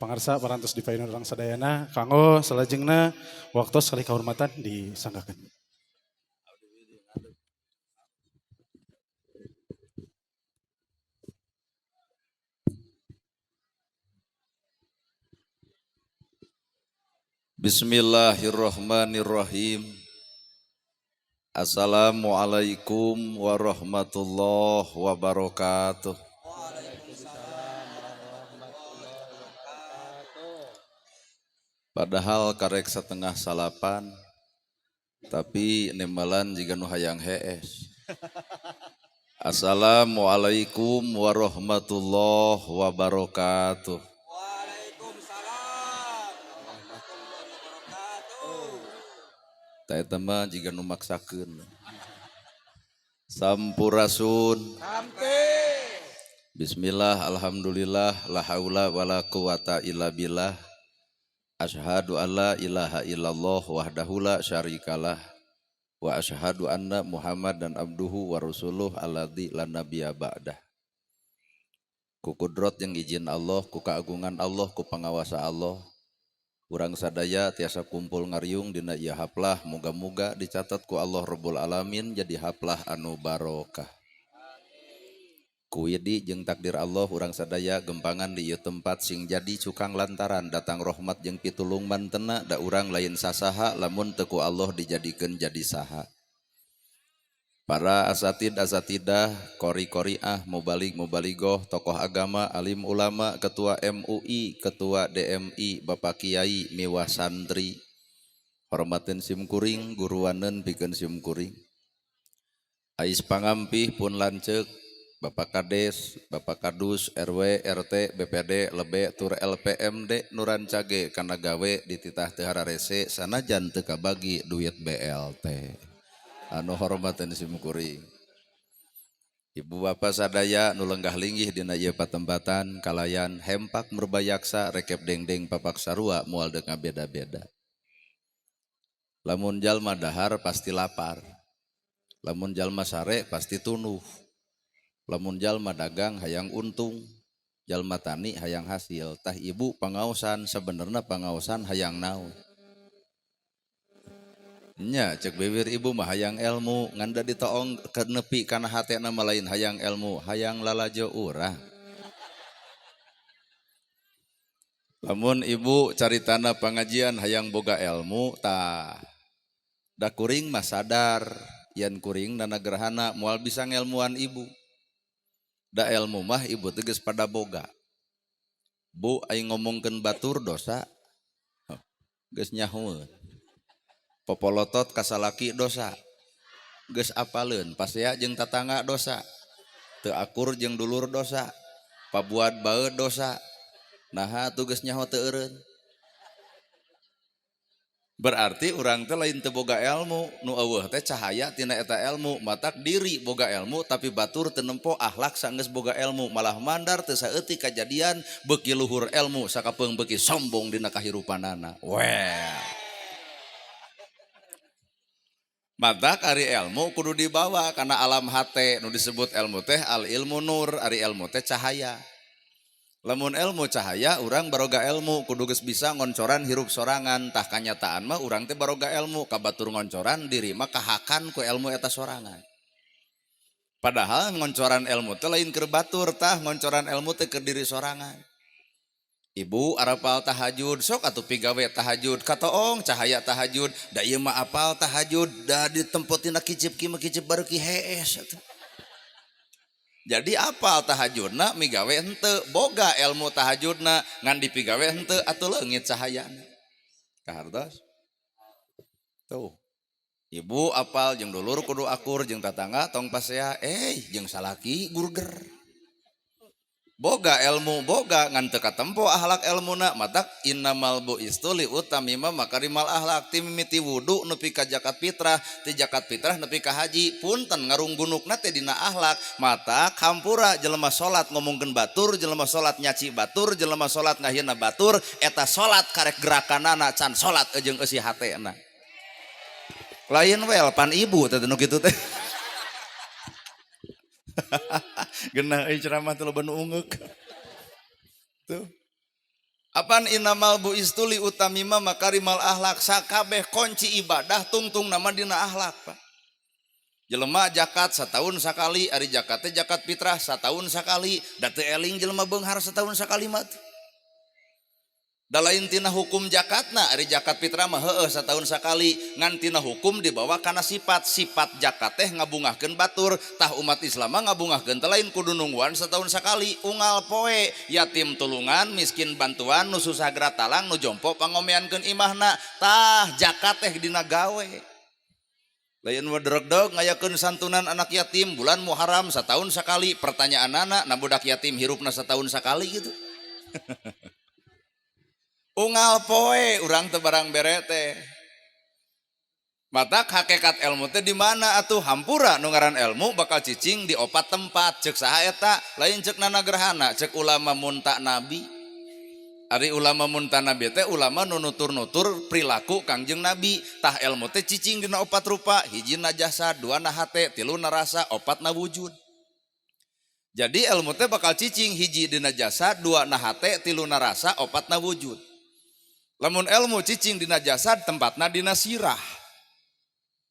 Pangarsa parantos dipayun urang sadayana kanggo salajengna waktos kali kahormatan disanggakeun. Bismillahirrahmanirrahim. Assalamualaikum warahmatullahi wabarakatuh. Waalaikumsalam warahmatullahi wabarakatuh. Padahal karek 7:30, tapi nembalan jiga nu hayang hees. Assalamualaikum warahmatullahi wabarakatuh. Waalaikumsalam warahmatullahi wabarakatuh. Tah eta mah jiga nu maksakeun. Sampurasun. Sampurasun. Bismillah, alhamdulillah, la haula wala quwata illa billah. Asyhadu alla ilaha illallah wahdahu la syarikalah wa asyhadu anna Muhammadan abduhu wa rasuluh alladzi la nabiyya ba'dah. Ku kudrot yang izin Allah, ku keagungan Allah, ku pangawasa Allah, urang sadaya tiasa kumpul ngariung dina ieu haplah, muga-muga dicatat ku Allah Rabbul Alamin jadi haplah anu barokah. Ku widi jeung takdir Allah urang sadaya gempangan di ieu tempat sing jadi cukang lantaran datang rahmat jeung pitulung mantena da urang lain sasaha lamun teu ku Allah dijadikeun jadi saha. Para asatid asatidah, kori-koriah, mubalig mubaligoh, tokoh agama, alim ulama, ketua MUI, ketua DMI, bapak kiai, miwah santri. Hormatin sim kuring, guruaneun pikeun sim kuring. Ais pangampih pun lanceuk Bapak Kades, Bapak Kadus, RW, RT, BPD, Lebe, tur LPMD, nurancage kana gawe dititah teu hararese sanajan teu kabagi duit BLT. Anu hormateun sim kuring. Ibu bapak sadaya nu lenggah linggih dina ieu patempatan kalayan hempak murbayaksa rekep dengdeng papak sarua moal deuk ngabeda-beda. Lamun jalma dahar pasti lapar. Lamun jalma sare pasti tunuh. Lamun jalma dagang hayang untung, jalma tani hayang hasil. Tah ibu pangaosan sebenarnya pangaosan hayang naon? Nya cek bibir ibu mah hayang ilmu, ngan da ditoong kenepi kana hatena mah lain hayang ilmu, hayang lalajo urang. Lamun ibu caritana pangajian hayang boga ilmu, tah da kuring mah sadar yen kuring nana gerhana moal bisa ngelmuan ibu. Da ilmu mah ibu teges pada boga. Bu aing ngomongkeun batur dosa. Geus nyahoeun. Popolotot kasalaki dosa. Geus apaleun pasea jeung tatangga dosa. Teu akur jeung dulur dosa. Pabuat bae dosa. Naha tuh geus nyaho teu eureun. Berarti urang teh lain teu boga ilmu, nu eueuh teh cahaya tina eta ilmu, matak diri boga ilmu tapi batur teu nempo akhlak sanggeus boga ilmu, malah mandar teu saeutik kajadian beuki luhur ilmu sakapeung beuki sombong dina kahirupanana. Well. Matak ari ilmu kudu dibawa kana alam hate, nu disebut ilmu teh al ilmu nur, ari ilmu teh cahaya. Lamun ilmu cahaya, urang baroga ilmu, kudu geus bisa ngoncoran hirup sorangan. Tah kanyataan mah urang teh baroga ilmu, kabatur ngoncoran diri mah kahakan ku ilmu eta sorangan. Padahal ngoncoran ilmu teh lain keur batur, tah ngoncoran ilmu teh keur diri sorangan. Ibu arapal tahajud, sok atuh pigawe tahajud, katoong cahaya tahajud, da ieu mah apal tahajud, da ditempotina kicip ki mah kicip baru ki hees atuh. Jadi apal tahajudna migawe henteu, boga ilmu tahajudna ngan dipigawe henteu atuh leungit cahayana. Kahartos? Tuh. Ibu apal jeung dulur kudu akur jeung tatangga tong pasea, jeung salaki burger. Boga ilmu boga ngan teu katempo akhlak ilmuna, matak innamal bu'istu li utamima makarimal akhlak, ti mimiti wudu nepi ka zakat fitrah, ti zakat fitrah nepi ka haji, punten ngarunggunukna teh dina akhlak. Matak hampura jelema salat ngomongkeun batur, jelema salat nyaci batur, jelema salat ngahina batur, eta salat karek gerakanana can salat jeung eusi hatena. Lain wel pan ibu teh nu kitu teh. Genah euy ceramah teh loba nu ungeuk. Tuh. Apan innamal bu'istu li utammima makarimal akhlak, sakabeh kunci ibadah tungtung nama dina akhlak, Pak. Jelema zakat setahun sakali, ari zakat teh zakat fitrah setahun sakali, da teu eling jelema beunghar setahun sakali mah teh. Da lain tina hukum zakatna, ari zakat fitrah mah heueuh setahun sakali, ngan tina hukum dibawa kana sifat. Sifat zakat teh ngabungahkeun batur, tah umat Islam mah ngabungahkeun teh lain kudu nungguan setahun sakali, unggal poe yatim tulungan, miskin bantuan, nu susah geura talang, nu jompo pangomeankeun imahna. Tah zakat teh dina gawe. Lain mah dregdeg ngayakeun santunan anak yatim bulan Muharram setahun sakali, pertanyaanana, na budak yatim hirupna setahun sakali gitu. Unggal poe urang teu barang bere teh. Matak hakikat ilmu teh di mana atuh? Hampura, nu ngaran ilmu bakal cicing di opat tempat. Cek saha eta? Lain cek Nana Gerhana, cek ulama munta nabi. Ari ulama munta nabi teh ulama nu nutur-nutur perilaku Kangjeng Nabi. Tah ilmu teh cicing dina opat rupa: hiji na jasad, dua na hate, tilu na rasa, opat na wujud. Jadi ilmu teh bakal cicing hiji dina jasad, dua na hate, tilu na rasa, opat na wujud. Lamun ilmu cicing dina jasad, tempatna dina sirah.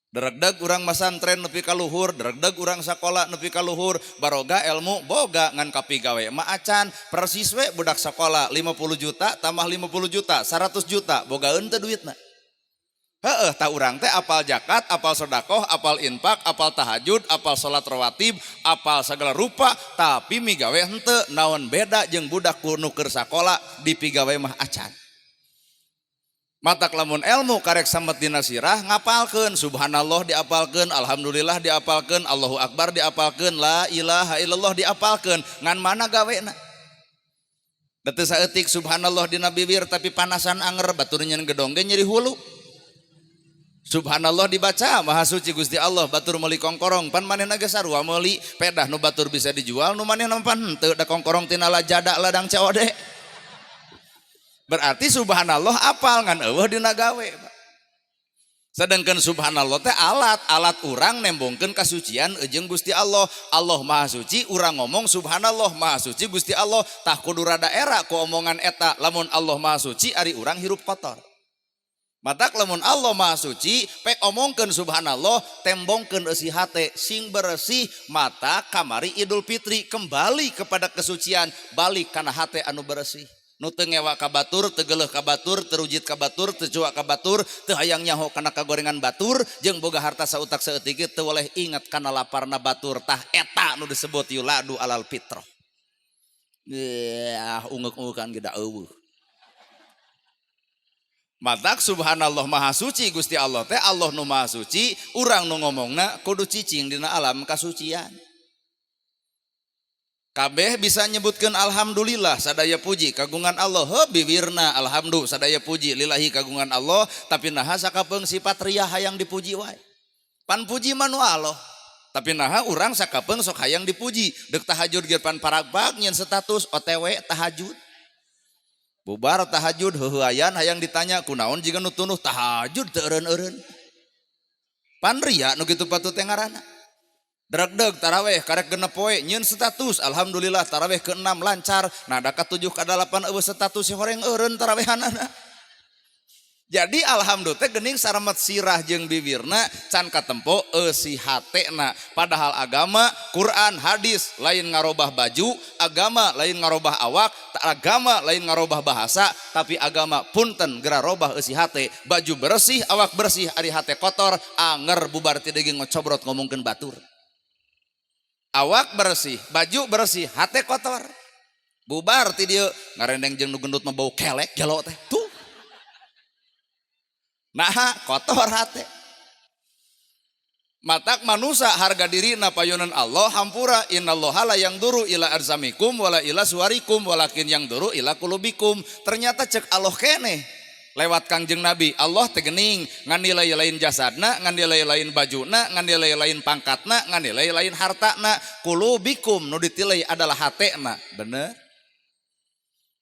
Dregdeg urang masantren nepi ka luhur, dregdeg urang sakola nepi ka luhur, baroga ilmu boga ngan kapigawe mah acan. Persis we budak sakola 50 juta tambah 50 juta, 100 juta, bogaeun teu duitna? Heeh, tah urang teh apal zakat, apal sodakoh, apal infak, apal tahajud, apal salat rawatib, apal segala rupa, tapi migawe henteu. Naon beda jeung budak nu keur sakola, dipigawe mah acan. Matak lamun ilmu karek samet dina sirah, ngapalkeun subhanallah diapalkeun, alhamdulillah diapalkeun, Allahu akbar diapalkeun, la ilaha illallah diapalkeun, ngan mana gawena? Da teu saeutik subhanallah dina bibir tapi panasan anger, batur nyeun gedong ge nyeri hulu. Subhanallah dibaca, maha suci Gusti Allah, batur meuli kongkorong, pan manehna ge sarua meuli, pedah nu batur bisa dijual, nu manehna pan henteu, da kongkorong tina lajada ladang COD. Berarti subhanallah apal ngan eueuh dina gawe. Sedangkan subhanallah teh alat, alat urang nembongkeun kasucian jeung Gusti Allah. Allah Maha Suci, urang ngomong subhanallah Maha Suci Gusti Allah, tah kudu rada era ku omongan eta. Lamun Allah Maha Suci ari urang hirup kotor. Matak lamun Allah Maha Suci, pek omongkeun subhanallah, tembongkeun eusi hate sing bersih. Mata kamari Idul Fitri kembali kepada kesucian, balik kana hate anu bersih. Nu teu ngewa ka batur, teu geuleuh ka batur, teu rujit ka batur, teu cuak ka batur, teu hayang nyaho kana kagorengan batur, jeung boga harta sautak saeutik ge teu boleh inget kana laparna batur. Tah eta nu disebut yuladu alal fitrah. Yah, ungek-ungekan ge da eueuh. Matak subhanallah maha suci Gusti Allah teh, Allah nu maha suci, urang nu ngomongna kudu cicing dina alam kasucian. Kabeh bisa nyebutkeun alhamdulillah sadaya puji kagungan Allah, heuh bibirna alhamdulillah sadaya puji lillahi kagungan Allah, tapi naha sakapeung sifat riya hayang dipuji wae. Pan puji mah nu Allah. Tapi naha urang sakapeung sok hayang dipuji, deuk tahajud ge pan paragbag nyeun status OTW tahajud. Bubar tahajud heuheuayan hayang ditanya kunaon jiga nu tunuh tahajud teu eureun-eureun. Pan ria nu kitu patut teh ngaranna. Dregdeg taraweh karek genep poe nyieun status alhamdulillah taraweh ke-6 lancar, nah da ka-7 ka-8 eueuh status si horeng eureun tarawehanana. Jadi alhamdulillah teh geuning saramet sirah jeung bibirna can katempo eusi hatena. Padahal agama Quran hadis lain ngarobah baju, agama lain ngarobah awak, agama lain ngarobah bahasa, tapi agama punten gera robah eusi hate. Baju bersih, awak bersih, ari hate kotor, anger bubar ti deui ngocobrot ngomongkeun batur. Awak bersih, baju bersih, hate kotor. Bubar ti dieu ngarendeng jeung nu gendut mah bau kelek gelo teh. Tuh. Nah, kotor hate. Matak manusia harga diri na payunan Allah hampura, innallaha la yanzhuru ila ajsamikum wala ila suwarikum walakin yanzhuru ila qulubikum. Ternyata cek Allah keneh lewat Kangjeng Nabi, Allah teh geuning nganilai lain jasadna, nganilai lain bajuna, nganilai lain pangkatna, nganilai lain hartana, qulubikum, nu ditilai adalah hatena. Bener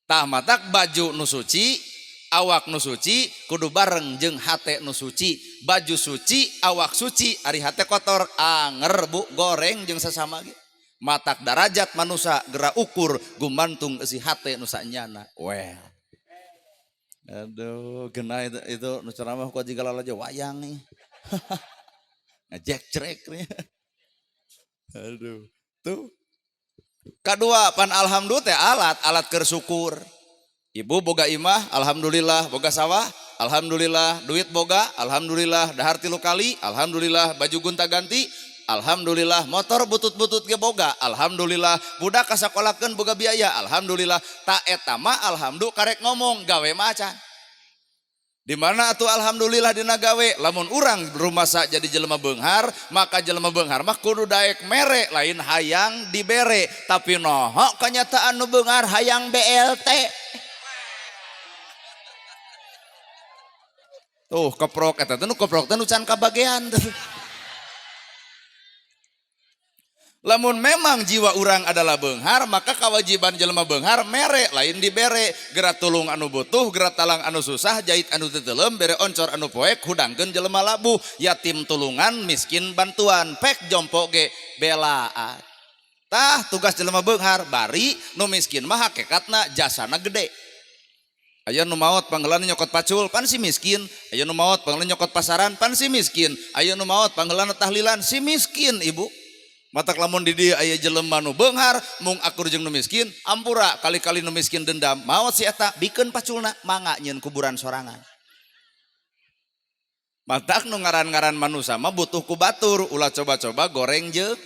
tah? Matak baju nu suci, awak nu suci kudu bareng jeung hate nu suci. Baju suci, awak suci, ari hate kotor anger, bu, goreng jeung sesama ge. Matak darajat manusia gera ukur gumantung eusi hate nu sanyana. Well, Aduh, gena itu nu ceramah ku jiga lalajo wayang nih. Ngajek-crek nih. Aduh. Tuh. Kedua, pan alhamdulillah teh alat keur syukur. Ibu boga imah, alhamdulillah, boga sawah, alhamdulillah, duit boga, alhamdulillah, dahar 3 kali, alhamdulillah, baju gonta-ganti, alhamdulillah, motor butut-butut ge boga, alhamdulillah, budak kasakolakeun boga biaya, alhamdulillah. Ta eta mah alhamdulillah karek ngomong gawe mah acan. Di mana atuh alhamdulillah dina gawe, lamun urang rumasa jadi jelema beunghar, maka jelema beunghar mah kudu daek mere, lain hayang dibere, tapi noho kenyataan nu beunghar hayang BLT. Tuh keprok eta teh nu keprok teh nu can kabagean. Lamun memang jiwa urang adalah beunghar, maka kewajiban jelema beunghar mere, lain dibere. Gerak tulung anu butuh, gerak talang anu susah, jahit anu teu bere oncor anu poek, hudangkeun jelema labuh, yatim tulungan, miskin bantuan, pek jompo ge belaan. Tah tugas jelema beunghar, bari nu miskin mah hakikatna jasana gede. Aya nu maot panggelan nyokot pacul, pan si miskin. Aya nu maot panggelan nyokot pasaran, pan si miskin. Aya nu maot panggelan tahlilan, si miskin ibu. Matak lamun di dieu aya jelema nu beunghar, mung akur jeung nu miskin, ampura kali-kali nu miskin dendam, maot si eta bikeun paculna, mangga nyieun kuburan sorangan. Matak nu ngaran-ngaran manusa mah butuh ku batur, ulah coba-coba goreng jeung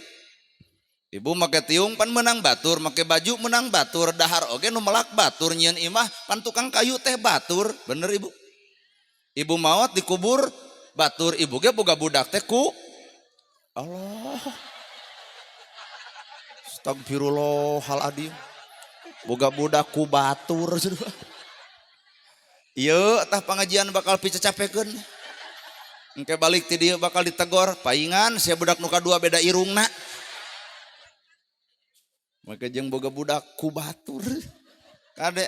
ibu make tiung pan meunang batur, make baju meunang batur, dahar oge nu melak batur, nyieun imah pan tukang kayu teh batur, bener ibu? Ibu maot dikubur batur, ibu ge boga budak teh ku Allah. Astagfirullahaladzim. Boga budak ku batur. Ieu tah pangajian bakal picacapekeun. Engke balik ti dieu bakal ditegor, paingan sia budak nu kadua beda irungna. Maka jeung boga budak ku batur. Kade.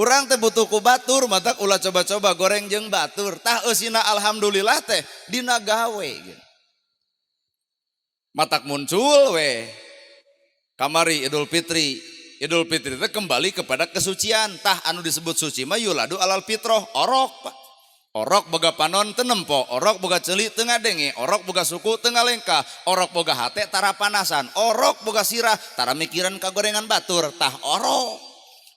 Urang teh butuh ku batur, matak ulah coba-coba goreng jeung batur. Tah eusina alhamdulillah teh dina gawe gitu. Matak muncul we kamari Idul Fitri. Idul Fitri itu kembali kepada kesucian. Tah anu disebut suci mah yuladu alal fitroh, orok Pak. Orok boga panon teu nempo, orok boga ceuli teu ngadenge, orok boga suku teu ngalengkah, orok boga hate tara panasan, orok boga sirah tara mikiran kagorengan batur. Tah orok.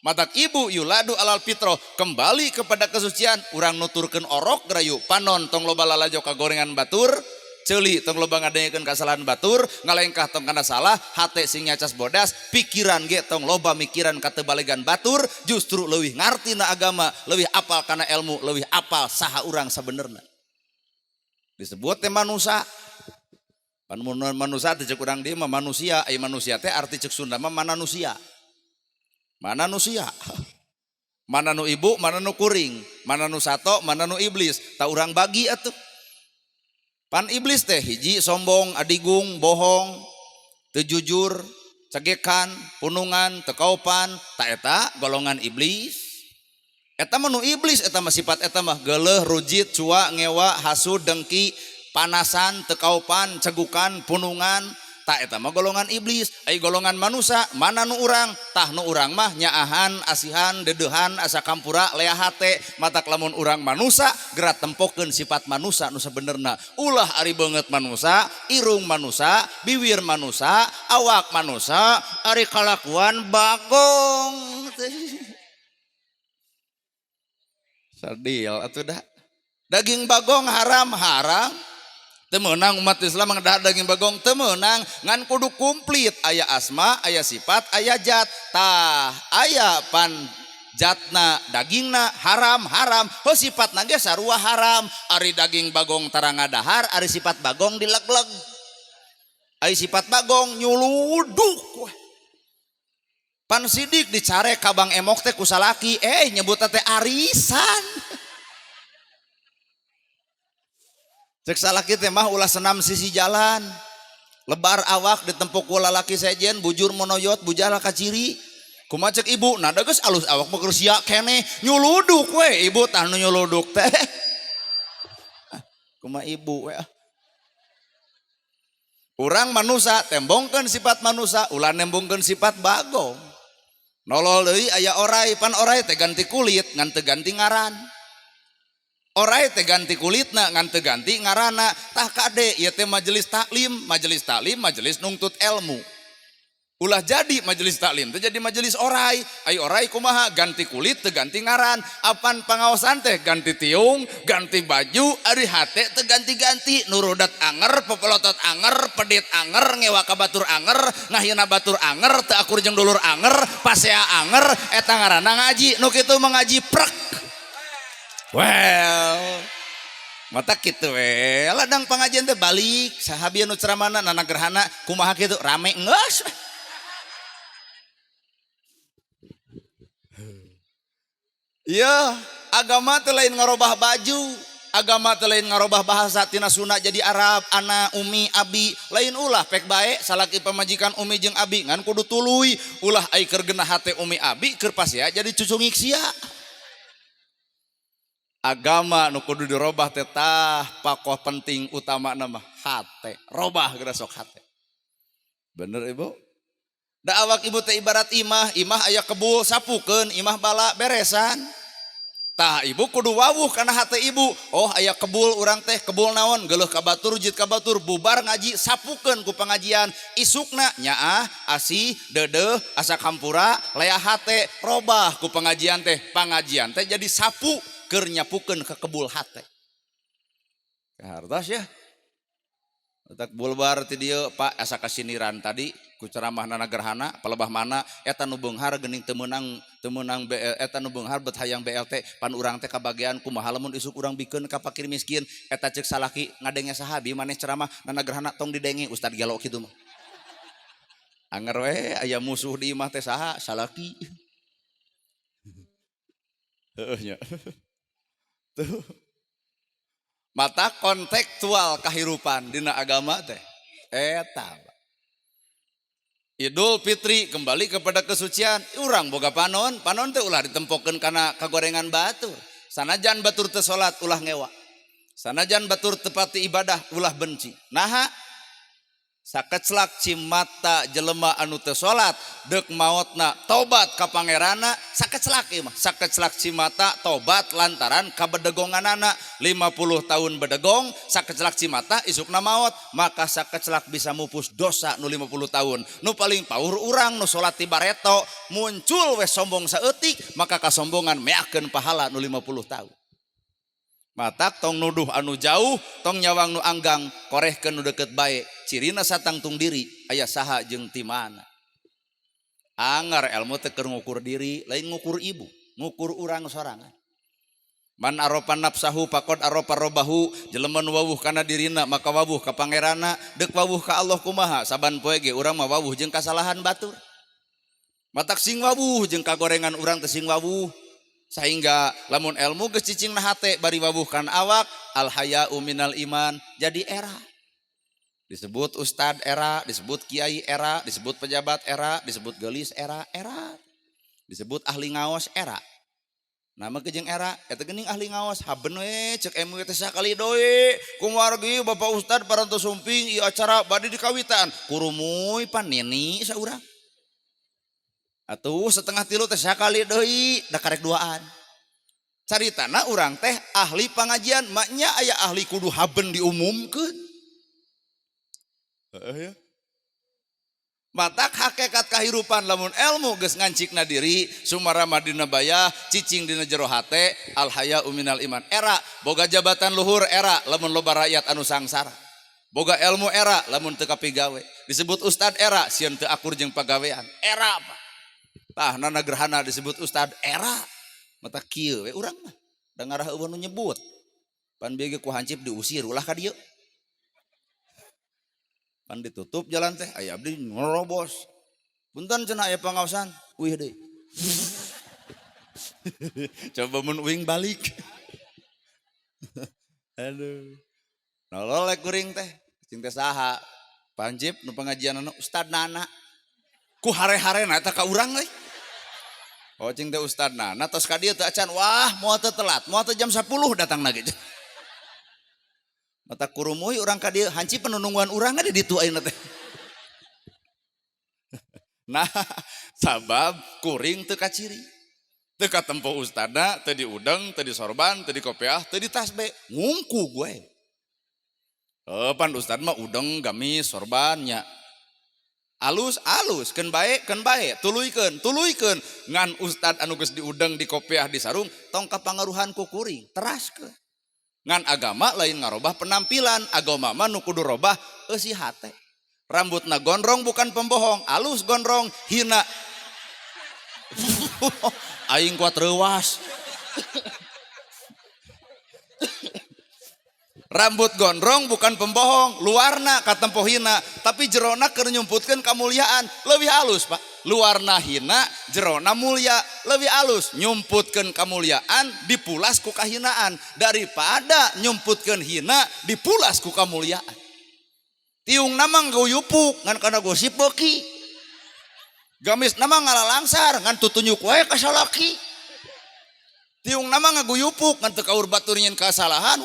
Matak ibu yuladu alal fitroh, kembali kepada kesucian. Urang nuturkeun orok gerayu, panon tong loba lalajo kagorengan batur, ceuli tong loba ngadengekeun kasalahan batur, ngalengkah tong kana salah, hate sing nyacas bodas, pikiran ge tong loba mikiran katebalegan batur, justru leuwih ngarti na agama, leuwih apal kana ilmu, leuwih apal saha urang sabenerna. Disebut teh manusa. Pan manusa teh cek urang dieu mah manusia, ai manusia teh arti cek Sunda mah mananusia. Mananusia. Mana nu ibu, mana nu kuring, mana nu sato, mana nu iblis, tak urang bagi atuh. Pan iblis teh hiji sombong, adigung, bohong, teu jujur, cegekan, punungan, teu kaopan, ta eta golongan iblis. Eta mah nu iblis, eta mah sifat eta mah geuleuh, rujit, cua, ngewa, hasud, dengki, panasan, teu kaopan, cegukan, punungan, ta eta mah golongan iblis. Ai golongan manusa, mana nu urang? Tah nu urang mah nyaahan, asihan, dedeuhan, asa kampura, lea hate. Matak lamun urang manusa, gerak tempokeun sifat manusa nu sabenerna. Ulah ari beungeut manusa, irung manusa, biwir manusa, awak manusa, ari kalakuan bagong. Sadil atuh dah. Daging bagong haram haram. Teu meunang umat Islam ngadahar daging bagong, teu meunang, ngan kudu komplit, aya asma, aya sifat, aya zat. Tah aya pan zatna dagingna haram haram, heuh sifatna ge sarua haram. Ari daging bagong tara ngadahar, ari sifat bagong dileg-leg. Ari sifat bagong nyuluduk weh. Pan sidik dicare ka Bang Emok teh ku salaki, nyebutna teh arisan. Cek salaki teh mah ulah senam sisi jalan. Lebar awak ditempok ku lalaki sejen, bujur monoyot, bujala kaciri. Kumaha cek ibu, nada geus alus awak mah keur sia keneh, nyuluduk we ibu tah nu nyuluduk teh. Kumaha ibu we. Urang manusa tembongkeun sifat manusa, ulah nembongkeun sifat bagong. Nolol deui aya orai, pan orai teh ganti kulit ngan teu ganti ngaran. Orai teh ganti kulitna ngan teu ganti ngaranna. Tah kade ieu teh majelis taklim, majelis taklim majelis nungtut ilmu. Ulah jadi majelis taklim teh jadi majelis orai. Ai orai kumaha, ganti kulit teu ganti ngaran. Apan pangaosan teh ganti tiung, ganti baju, ari hate teu ganti-ganti. Nurudat anger, pepelotot anger, pedit anger, ngewa ka batur anger, ngahina batur anger, teu akur jeung dulur anger, pasea anger, eta ngaranna ngaji. Nu kitu mah ngaji prek. Well, mata kitu we. Ladang pangajian teh balik, sahabi nu ceramahna nana gerhana kumaha kitu rame geus. Iya, agama teh lain ngarobah baju, agama teh lain ngarobah bahasa tina Sunda jadi Arab, ana, umi, abi, lain ulah pek bae salaki pamajikan umi jeung abi ngan kudu tuluy, ulah ai keur genah hate umi abi keur pasea jadi cucungik sia. Agama nu kudu dirobah teh tah pakoh penting utama mah hate, robah geura sok hate. Bener Ibu? Da awak ibu teh ibarat imah, imah aya kebul sapukeun, imah bala beresan. Tah ibu kudu wawuh kana hate ibu. Oh aya kebul urang teh, kebul naon, geuleuh ka batur, jit ka batur, bubar ngaji sapukeun ku pengajian. Isukna nyaah, asih, deudeuh, asa kampura, lea hate, robah ku pengajian teh. Pangajian teh jadi sapu keur nyapukeun ka kebul hate. Hartos ya. Letak bulbar ti dieu Pak asa kasiniran tadi ku ceramah nana gerhana palebah mana eta nu beunghar geuning teu meunang BL, eta nu beunghar bet hayang BLT pan urang teh kabagean kumaha lamun isuk urang bikeun ka fakir miskin eta ceuk salaki ngadenge sahabi maneh ceramah nana gerhana tong didenge ustad gelo kitu mah. Anger we aya musuh di imah teh saha salaki. Heueuh nya. Tuh. Mata kontekstual kahirupan dina agama teh eta. Idul Fitri kembali kepada kesucian. Urang boga panon, panon teh ulah ditempokeun kana kagorengan batur. Sanajan batur teu salat ulah ngewa. Sanajan batur teu pati ibadah ulah benci. Naha sakeclak cimata jelema anu teu salat deuk maotna tobat ka pangeranna sakeclak ieu mah sakeclak cimata tobat lantaran kabedegonganana 50 tahun bedegong sakeclak cimata isukna maot maka sakeclak bisa mupus dosa nu 50 tahun nu paling paur urang nu salat ti bareto muncul we sombong saeutik maka kasombongan meakeun pahala nu 50 tahun. Matak tong nuduh anu jauh, tong nyawang nu anggang, korehkeun nu deket bae. Cirina satangtung diri, aya saha jeung ti mana. Angar ilmu teh keur ngukur diri, lain ngukur ibu, ngukur urang sorangan. Man arofa nafsahu faqad arofa robahu, jelema nu wawuh kana dirina maka wawuh ka pangeranna, deuk wawuh ka Allah kumaha, saban poe ge urang mah wawuh jeung kasalahan batur. Matak sing wawuh jeung kagorengan urang teh sing wawuh. Sehingga lamun ilmu geus cicing na hate bari wawuhkan awak al haya'u minal iman jadi era. Disebut ustad era, disebut kiai era, disebut pejabat era, disebut geulis era, era. Disebut ahli ngaos era. Nama kejeng era, eta geuning ahli ngaos haben we ceuk MW teh sakali deui. Kumargi Bapak Ustad parantos sumping ieu acara bade dikawitan. Kurumuy panini saurang. Atuh 2:30 teh sakali deui da karek duaan. Caritana urang teh ahli pangajian, maknya aya ahli kudu haben diumumkeun. Heeh ya. Matak hakikat kahirupan lamun ilmu geus ngancikna diri sumarama dina bayah cicing dina jero hate al haya'u minal iman. Era boga jabatan luhur era lamun loba rakyat anu sangsara. Boga ilmu era lamun teu kapigawe. Disebut ustad era sieun teu akur jeung pagawean. Era apa? Tah nana gerhana disebut ustad era. Mata kieu we urang mah. Da ngarah eueuh nu nyebut. Pan bieu ge ku hancip diusir ulah ka dieu. Pan ditutup jalan teh aya abdi ngerobos. Punten cenah aya pangaosan, uih deui. Coba mun uing balik. Aduh. Nololek kuring teh, cing teh saha? Pancip nu pengajianana Ustad Nana. Ku hare-harena eta ka urang euy. Oh cing teh Ustad Nana tos ka dieu teu acan, wah moal teu telat, moal teu jam 10 datang lagi. Mata kurumuy urang ka dieu, hanci penunungguan urang di ditu ayeuna teh. Nah, sabab kuring teu kaciri. Teu katempo ustadna, teu diudeng, teu disorban, teu dikopiah, teu ditasbe, ngungku gue. Pan ustad mah udeng, gamis, sorban nya. Alus, alus, keun bae, keun bae, tuluykeun, tuluykeun. Ngan ustad anu geus diudeng, dikopiah, disarung, tong kapangaruhan ku kuring, teraskeun. Ngan agama lain ngarobah penampilan, agama mah nu kudu robah eusi hate. Rambutna gondrong bukan pembohong, alus gondrong, hina. Aing kuat reuwas. Rambut gondrong bukan pembohong, luarna katempo hina, tapi jerona keur nyumputkeun kamuliaan, leuwih alus Pak. Luarna hina, jerona mulia, leuwih alus nyumputkeun kamuliaan dipulas ku kahinaan daripada nyumputkeun hina dipulas ku kamuliaan. Tiungna mah guyupuk ngan kana gosip beuki. Gamisna mah ngalalangsar ngan tutunjuk wae ka salaki. Tiungna mah ngaguyupuk ngan teu kaur batur nyeun kasalahan,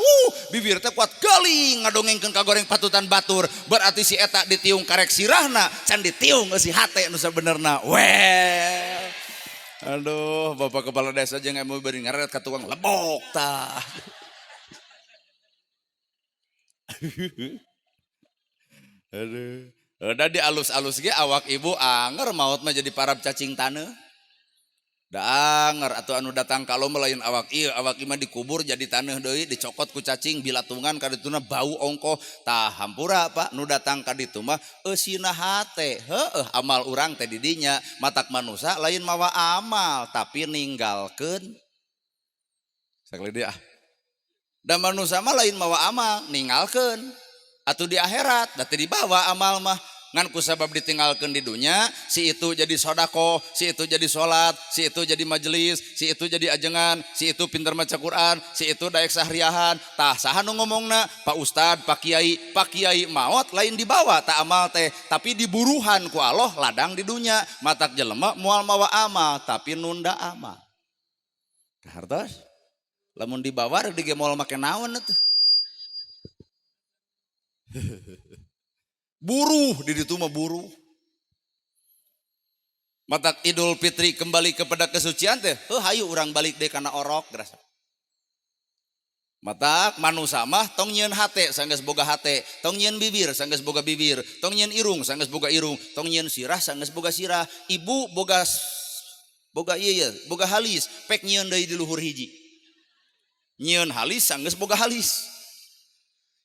bibir teh kuat geuling ngadongengkeun kagoreng patutan batur. Berarti si eta ditiung karek sirahna, can ditiung eusi hate nu sabenerna. Well. Aduh, bapak kepala desa jeung MUI bari ngaret ka tukang lebok tah. Aduh. Udah di alus-alus ge awak ibu anger maot mah jadi parab cacing taneuh. Da anger atuh anu datang kalau melain awak ieu, awak ieu mah dikubur jadi taneuh deui, dicokot ku cacing bilatungan ka dituna bau ongkoh. Tah hampura Pak, nu datang ka ditu mah eusina hate. Heueuh amal urang teh di dinya, matak manusa lain mawa amal tapi ninggalkeun. Sakali deui ah. Da manusa mah lain mawa amal, ninggalkeun. Atuh di akhirat, da teu dibawa amal mah. Ngan ku sabab ditinggalkan di dunia, si itu jadi sodako, si itu jadi sholat, si itu jadi majelis, si itu jadi ajengan, si itu pintar maca Quran, si itu daek sahriahan. Tah saha nu ngomongna? Pak Ustad, Pak Kiai maot lain dibawa tak amal teh, tapi diburuhan ku Allah ladang di dunia. Matak jelema moal mawa amal, tapi nunda amal. Kahartos? Lamun dibawa rek dige moal make naon atuh? Buruh di ditu mah buruh. Matak Idul Fitri kembali kepada kesucian teh, heuh hayu urang balik deui kana orok gerasa. Matak manusa mah tong nyieun hate sanggeus boga hate, tong nyieun bibir sanggeus boga bibir, tong nyieun irung sanggeus boga irung, tong nyieun sirah sanggeus boga sirah. Ibu boga boga ieu ye, boga halis, pek nyieun deui di luhur hiji. Nyieun halis sanggeus boga halis.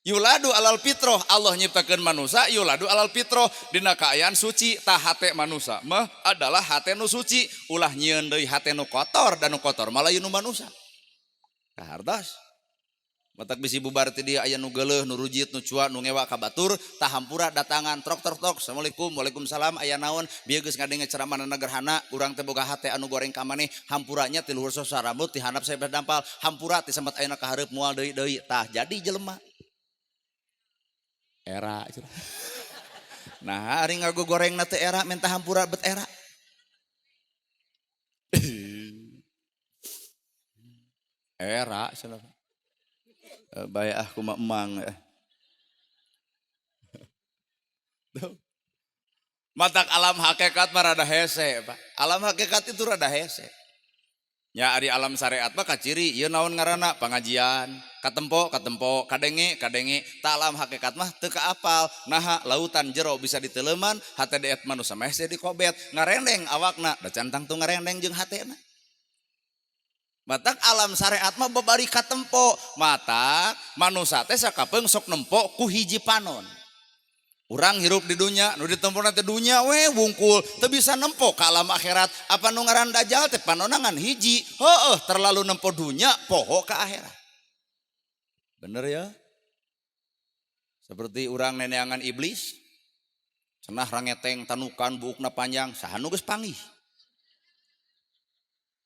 Yuladu alal fitroh, Allah nyiptakeun manusa yuladu alal fitroh dina kaayaan suci. Tah hate manusa mah adalah hate nu suci, ulah nyieun deui hate nu kotor dan nu kotor malah nu manusa. Kahartos. Matak bisi bubar ti dieu aya nu geuleuh, nu rujit, nu cua, nu ngewa ka batur, tah hampura datangan trok trok trok. Assalamualaikum, waalaikumsalam, aya naon? Bieu geus ngadenge ceramah gerhana, urang teh boga hate anu goreng ka maneh, hampuranya ti luhur sosa rambut ti handap sampe dampal, hampura ti samet ayeuna ka hareup moal deui deui. Tah jadi jelema. Era. Nah, ari ngagogorengna teh era minta hampura bet era. Era cenah. Bae ah kumaha emang. Matak alam hakikat mah rada hese, Pak. Alam hakikat itu rada hese. Ya ari alam syariat mah kaciri ieu naon ngaranna pangajian, katempo katempo, kadenge kadenge. Ta alam hakikat mah teu kaapal. Naha lautan jero bisa diteleman, hate deet manusa mah hese dikobet, ngarendeng awakna, da can tangtu ngarendeng jeung hatena. Matak alam syariat mah babari katempo, matak manusa teh sakapeung sok nempo ku hiji panon. Urang hirup di dunia, nu ditempona teh dunia we wungkul, teu bisa nempo ka alam akhirat. Apa nu ngaran dajjal teh panonangan hiji, heueuh terlalu nempo dunia poho ka akhirat. Bener ya? Seperti urang neneangan iblis, cenah rangeteng tanukan buukna panjang, saha nu geus panggih.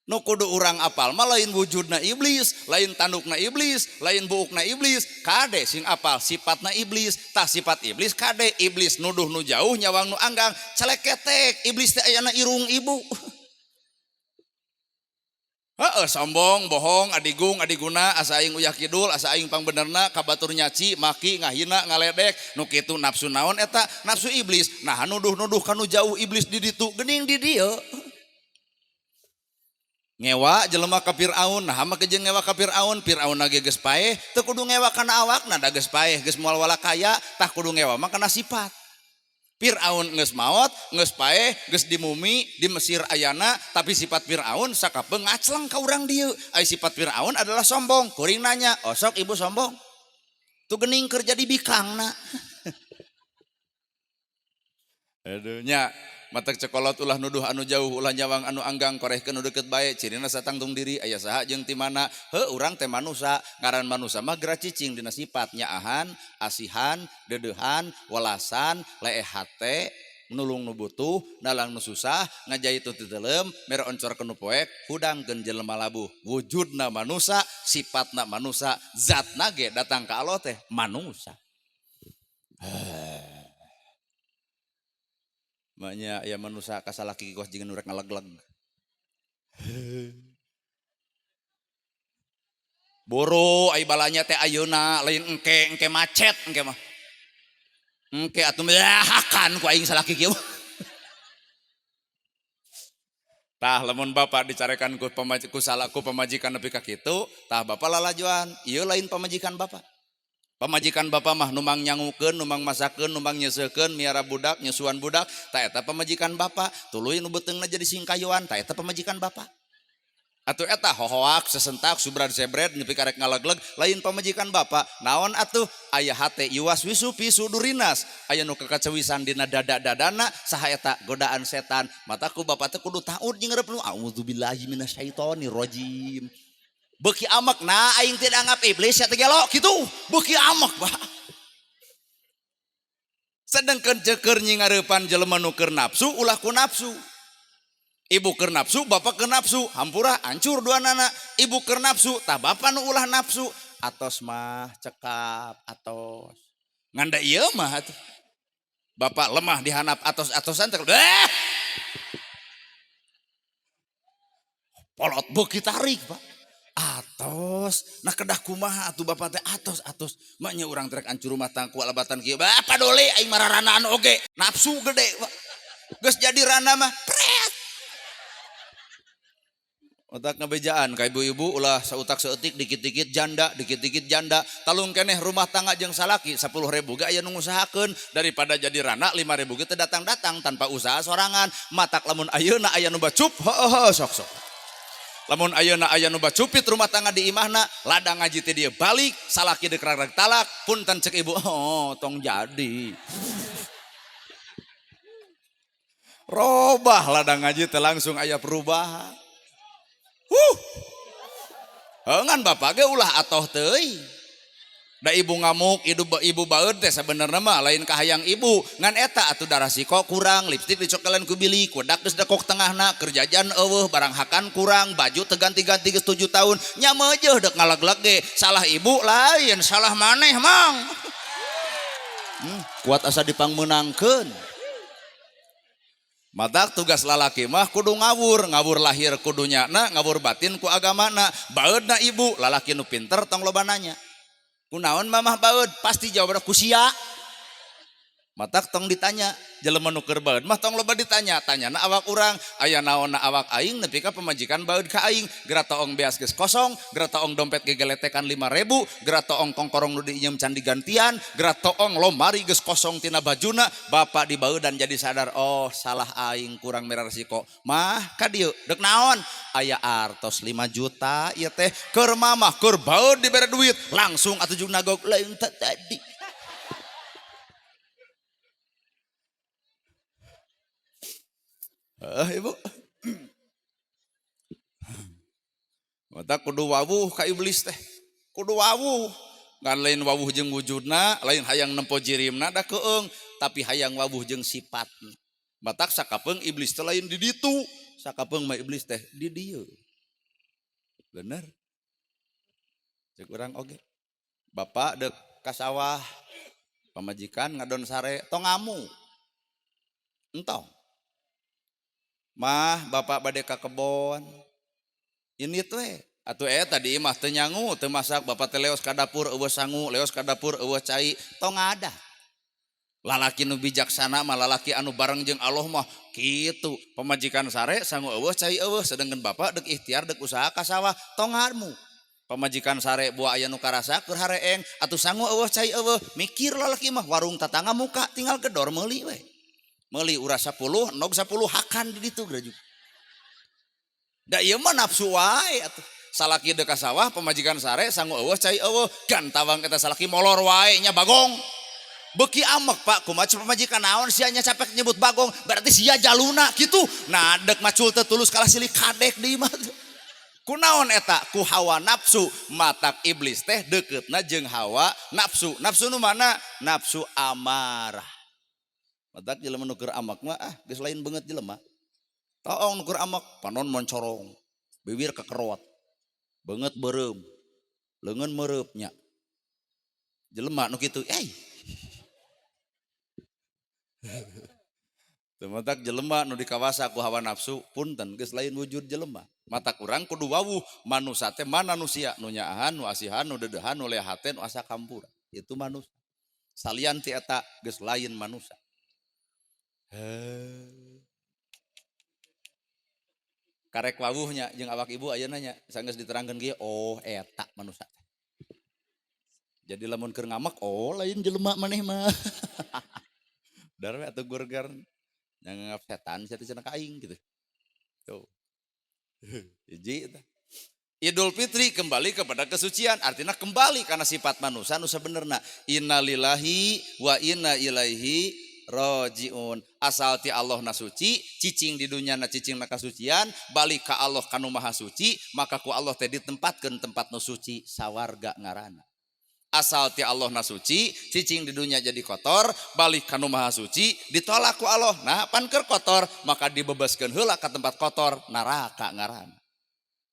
Nu kudu urang apal mah lain wujudna iblis, lain tandukna iblis, lain buukna iblis, kade sing apal sifatna iblis, tah sifat iblis kade iblis nuduh nu jauh nyawang nu anggang, celeketek iblis teh ayana irung ibu. Heeh, sombong, bohong, adigung, adiguna, asa aing uyah kidul, asa aing pangbenerna, ka batur nyaci, maki, ngahina, ngaledek, nu kitu nafsu naon eta? Nafsu iblis. Nah, nuduh-nuduh kanu jauh iblis di ditu, geuning di dieu. Ngewa jelema ka Firaun, nah mah jeung ngewa ka Firaun, Firaun ge geus paeh, teu kudu ngewa kana awakna da geus paeh, geus moal wala kaya, tah kudu ngewa mah kana sifat. Firaun geus maot, geus paeh, geus dimumi di Mesir ayana, tapi sifat Firaun sakapeung ngacleng ka urang dieu. Ai sifat Firaun adalah sombong. Kuring nanya, osok ibu sombong? Tuh geuning keur jadi bikangna. Aduh nya, matak cekolot ulah nuduh anu jauh, ulah nyawang anu anggang, korehkeun nu deukeut bae, cirina satangtung diri, aya saha jeung ti mana. Heuh, urang teh manusa, ngaran manusa mah geura cicing dina sifat nyaahan, asihan, deudeuhan, welasan, leeh hate, nulung nu butuh, nalang nu susah, ngajait nu teu teuleum, mere oncor ka nu poek, hudangkeun jelema labuh. Wujudna manusa, sifatna manusa, zatna ge datang ka Allah teh manusa. Maknya ya manusa kasalaki kos jeung nu rek ngalegleg. Boro ai balanya teh ayeuna lain engke, engke macet engke mah. Engke atuh hakan ku aing salaki kieu. Tah lamun bapak dicarekan ku ku salah ku pamajikan nepi ka kitu, tah bapak lalajuan, ieu lain pamajikan bapak. Pamajikan bapak mah numang nyangukeun, numang masakeun, numang nyeusekeun, miara budak, nyusuan budak, tah eta pamajikan bapak. Tuluy nu beuteungna jadi singkayuan, tah eta pamajikan bapak. Atuh eta hohoak, sesentak, subrad sebred, nepi karek ngalegleg, lain pamajikan bapak. Naon atuh? Aya hate iwas wisu pisu durinas, aya nu kakacewisan dina dada-dadana, saha eta godaan setan. Mataku bapak teh kudu taud jeung reup nu auzubillahi minasyaitonir rajim. Beuki amek, nah aing teh dianggap iblis ya teh gelo kitu, beuki amek pak. Sedengkeun ceukeur nyingareupan jelema nu keur nafsu ulah ku nafsu. Ibu keur nafsu, bapak keur nafsu, hampura hancur dua nana. Ibu keur nafsu, tah bapak nu ulah nafsu. Atos mah cekap atos. Ngan da ieu mah atuh. Bapak lemah dihanap atos-atosan teh. Polot beuki tarik, Pak. Atos, nah kedah kumaha atuh bapak teh atos atos. Maknya urang trek ancur rumah tangku alabatan kieu. Bapak dole aing mararanaan oge. Nafsu gede, Pak. Geus jadi rana mah pret. Otak ngebejaan ka ibu-ibu ulah sautak seutik dikit-dikit janda, dikit-dikit janda. Talung keneh rumah tangga jeung salaki 10.000 ge aya nu ngusahakeun daripada jadi rana 5.000 ge teu datang-datang tanpa usaha sorangan. Matak lamun ayeuna aya nu bacup, heueuh sok-sok. Lamun ayeuna aya nu bacupit rumah tangga di imahna, ladang ngaji teh dia balik, salaki deuk rarag talak, punten cek ibu, oh tong jadi. Robah ladang ngaji teh langsung aya perubahan. Huh. Ngan bapak ge ulah atoh teuing. Da ibu ngamuk, ibu baeud teh sabenerna mah lain kahayang ibu. Ngan eta atuh darah siko kurang, lipstik dicokelan ku bili, kudak geus dekok tengahna, keur jajan eueuh, barang hakan kurang, baju teu ganti-ganti geus 7 tahun, nya meujeuh deuk ngalegleg ge. Salah ibu lain, salah maneh mang. Kuat asa dipangmeunangkeun. Matak tugas lalaki mah kudu ngawur, ngawur lahir kudu nyana, ngawur batin ku agamana. Baeudna ibu, lalaki nu pinter tong loba nanya. Kunaon mamah baeud? Pasti jawabanna ku sia. Matak tong ditanya, jelema nu keur baeud mah tong loba ditanya, tanyana awak urang, aya naonna awak aing nepi ka pamajikan baeud ka aing. Geura toong beas geus kosong, geura toong dompet gegeletekan 5.000, geura toong kongkorong nu diinjem can digantian, geura toong lomari geus kosong tina bajuna, bapak dibaeudan jadi sadar, oh salah aing kurang mere resiko. Mah ka dieu deuk naon? Aya artos 5 juta ieu teh keur mamah keur baeud dibere duit, langsung atuh jeung nagog lain tadi. Ibu. Mata kudu wawuh ka iblis teh. Kudu wawuh. Ngan lain wawuh jeung wujudna, lain hayang nempo jirimna da keung, tapi hayang wawuh jeung sifatna. Matak sakapeung iblis teh lain di ditu, sakapeung mah iblis teh di dieu. Bener. Cek urang oge. Bapak deuk ka sawah, pamajikan ngadon sare, tong ngamu. Entong. Mah bapak bade ka kebon. Ini tuh atuh tadi mah teu nyangu, teu masak, bapak teh leos ka dapur euweuh sangu, leos ka dapur euweuh cai, tong ada. Lalaki nu bijaksana mah lalaki anu bareng jeung Allah mah kitu. Pamajikan sare sangu euweuh cai euweuh, sedangkan bapak dek ikhtiar dek usaha ka sawah, tong ngarmu. Pamajikan sare buah aya nu karasa keur hareeng atuh sangu euweuh cai euweuh, mikir lalaki mah warung tatangga muka tinggal gedor meuli we. Meuli uras 10, nog 10 hakan di ditu grajuk. Da ieu mah nafsu wae atuh. Salaki dek ka sawah, pamajikan sare sangu euweuh cai euweuh, gantawang eta salaki molor wae nya bagong. Beuki amek Pak, kumaha pamajikan naon sia nya capek nyebut bagong, berarti sia jaluna kitu. Nah dek macul teu tulus kalah silih kadek di imah. Kunaon eta ku hawa nafsu, matak iblis teh deketna jeung hawa nafsu. Nafsu nu mana? Nafsu amarah. Matak jelema nu keur amak mah ah geus lain beungeut jelema. Toong nu keur amak panon moncorong, bibir kekerot, beungeut beureum, leungeun meureupnya. Jelema nu kitu, eh. Matak jelema nu dikawasa ku hawa nafsu punten geus lain wujud jelema. Mata kurang kudu wawuh manusa teh manusia nu nyaahan, nu asihan, nu dedehan, nu lehate, nu asa kampura. Itu manusia. Salian ti eta geus lain manusia. Karek wawuhnya jeung awak ibu ayeuna nya sanggeus diterangkeun kieu, oh eta manusia. Jadi lamun keur ngamek, oh lain jelema maneh mah. Darwe atuh gurgar nganggap setan sia teh cenah ka aing gitu. Tuh. Hiji eta. Idul Fitri kembali kepada kesucian, artinya kembali karena sifat manusia nu sabenerna. Innalillahi wa inna ilaihi rajiun. Asal ti Allah na suci, cicing di dunia na cicing na kasucian, balik ka Allah kanu maha suci, maka ku Allah teh ditempatkeun tempat nu suci sawarga ngaranna. Asal ti Allah na suci, cicing di dunia jadi kotor, balik kanu maha suci, ditolak ku Allah. Nah, pan keur kotor, maka dibebaskeun heula ka tempat kotor, neraka ngaranna.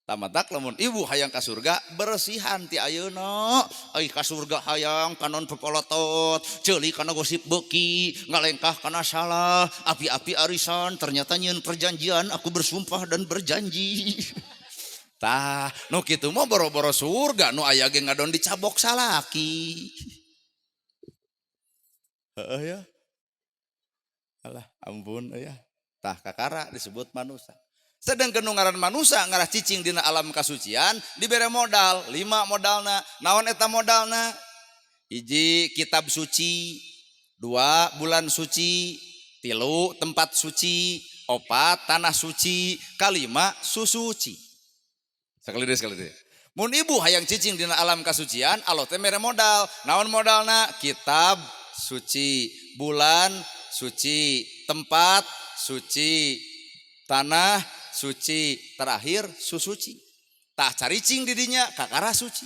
Tamatak lamun ibu hayang ka surga, bersihan ti ayeuna. Ai ka surga hayang panon pepolotot, ceuli kana gosip beuki, ngalengkah kana salah, api-api arisan, ternyata nyieun perjanjian, aku bersumpah dan berjanji. Tah, nu kitu mah boro-boro surga, nu aya ge ngadon dicabok salaki. Heeh ya. Alah, ampun ya. Tah kakara disebut manusia. Sedangkan nu ngaran manusia ngarah cicing dina alam kasucian dibere modal, 5 modalna. Naon eta modalna? Hiji kitab suci, 2 bulan suci, 3 tempat suci, 4 tanah suci, 5 susuci. Sekali deui, sekali deui. Mun ibu hayang cicing dina alam kasucian, Allah teh mere modal. Naon modalna? Kitab suci, bulan suci, tempat suci, tanah suci, terakhir susuci. Tah caricing didinya kakara suci.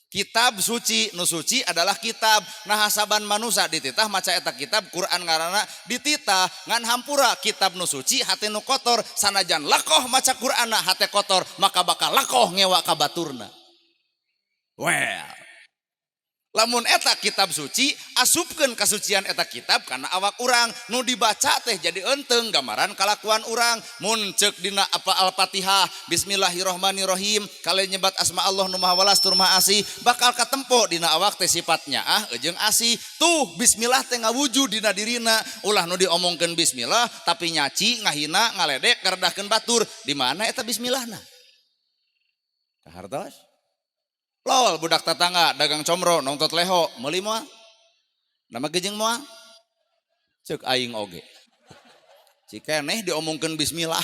Kitab suci, nu suci adalah kitab. Nah hasaban manusia dititah maca eta kitab Quran ngaranna dititah ngan hampura kitab nu suci hate nu kotor sanajan lakoh maca Quranna hate kotor maka bakal lakoh ngewa ka baturna. Well, lamun eta kitab suci asupkeun kasucian eta kitab kana awak urang nu dibaca teh jadi enteng gambaran kalakuan urang. Mun ceuk dina apa Al-Fatihah bismillahirrahmanirrahim kale nyebat asma Allah nu maha welas tur maha asih bakal katempo dina awak teh sifatnya ah jeung asih. Tuh bismillah teh ngawujud dina dirina, ulah nu diomongkeun bismillah tapi nyaci ngahina ngaledek ngaredahkeun batur, di mana eta bismillahna? Kahartos? Lol budak tetangga dagang comro nongtot leho meuli moal? Nama gejeng moal? Ceuk aing oge. Cikeneh diomongkeun bismillah.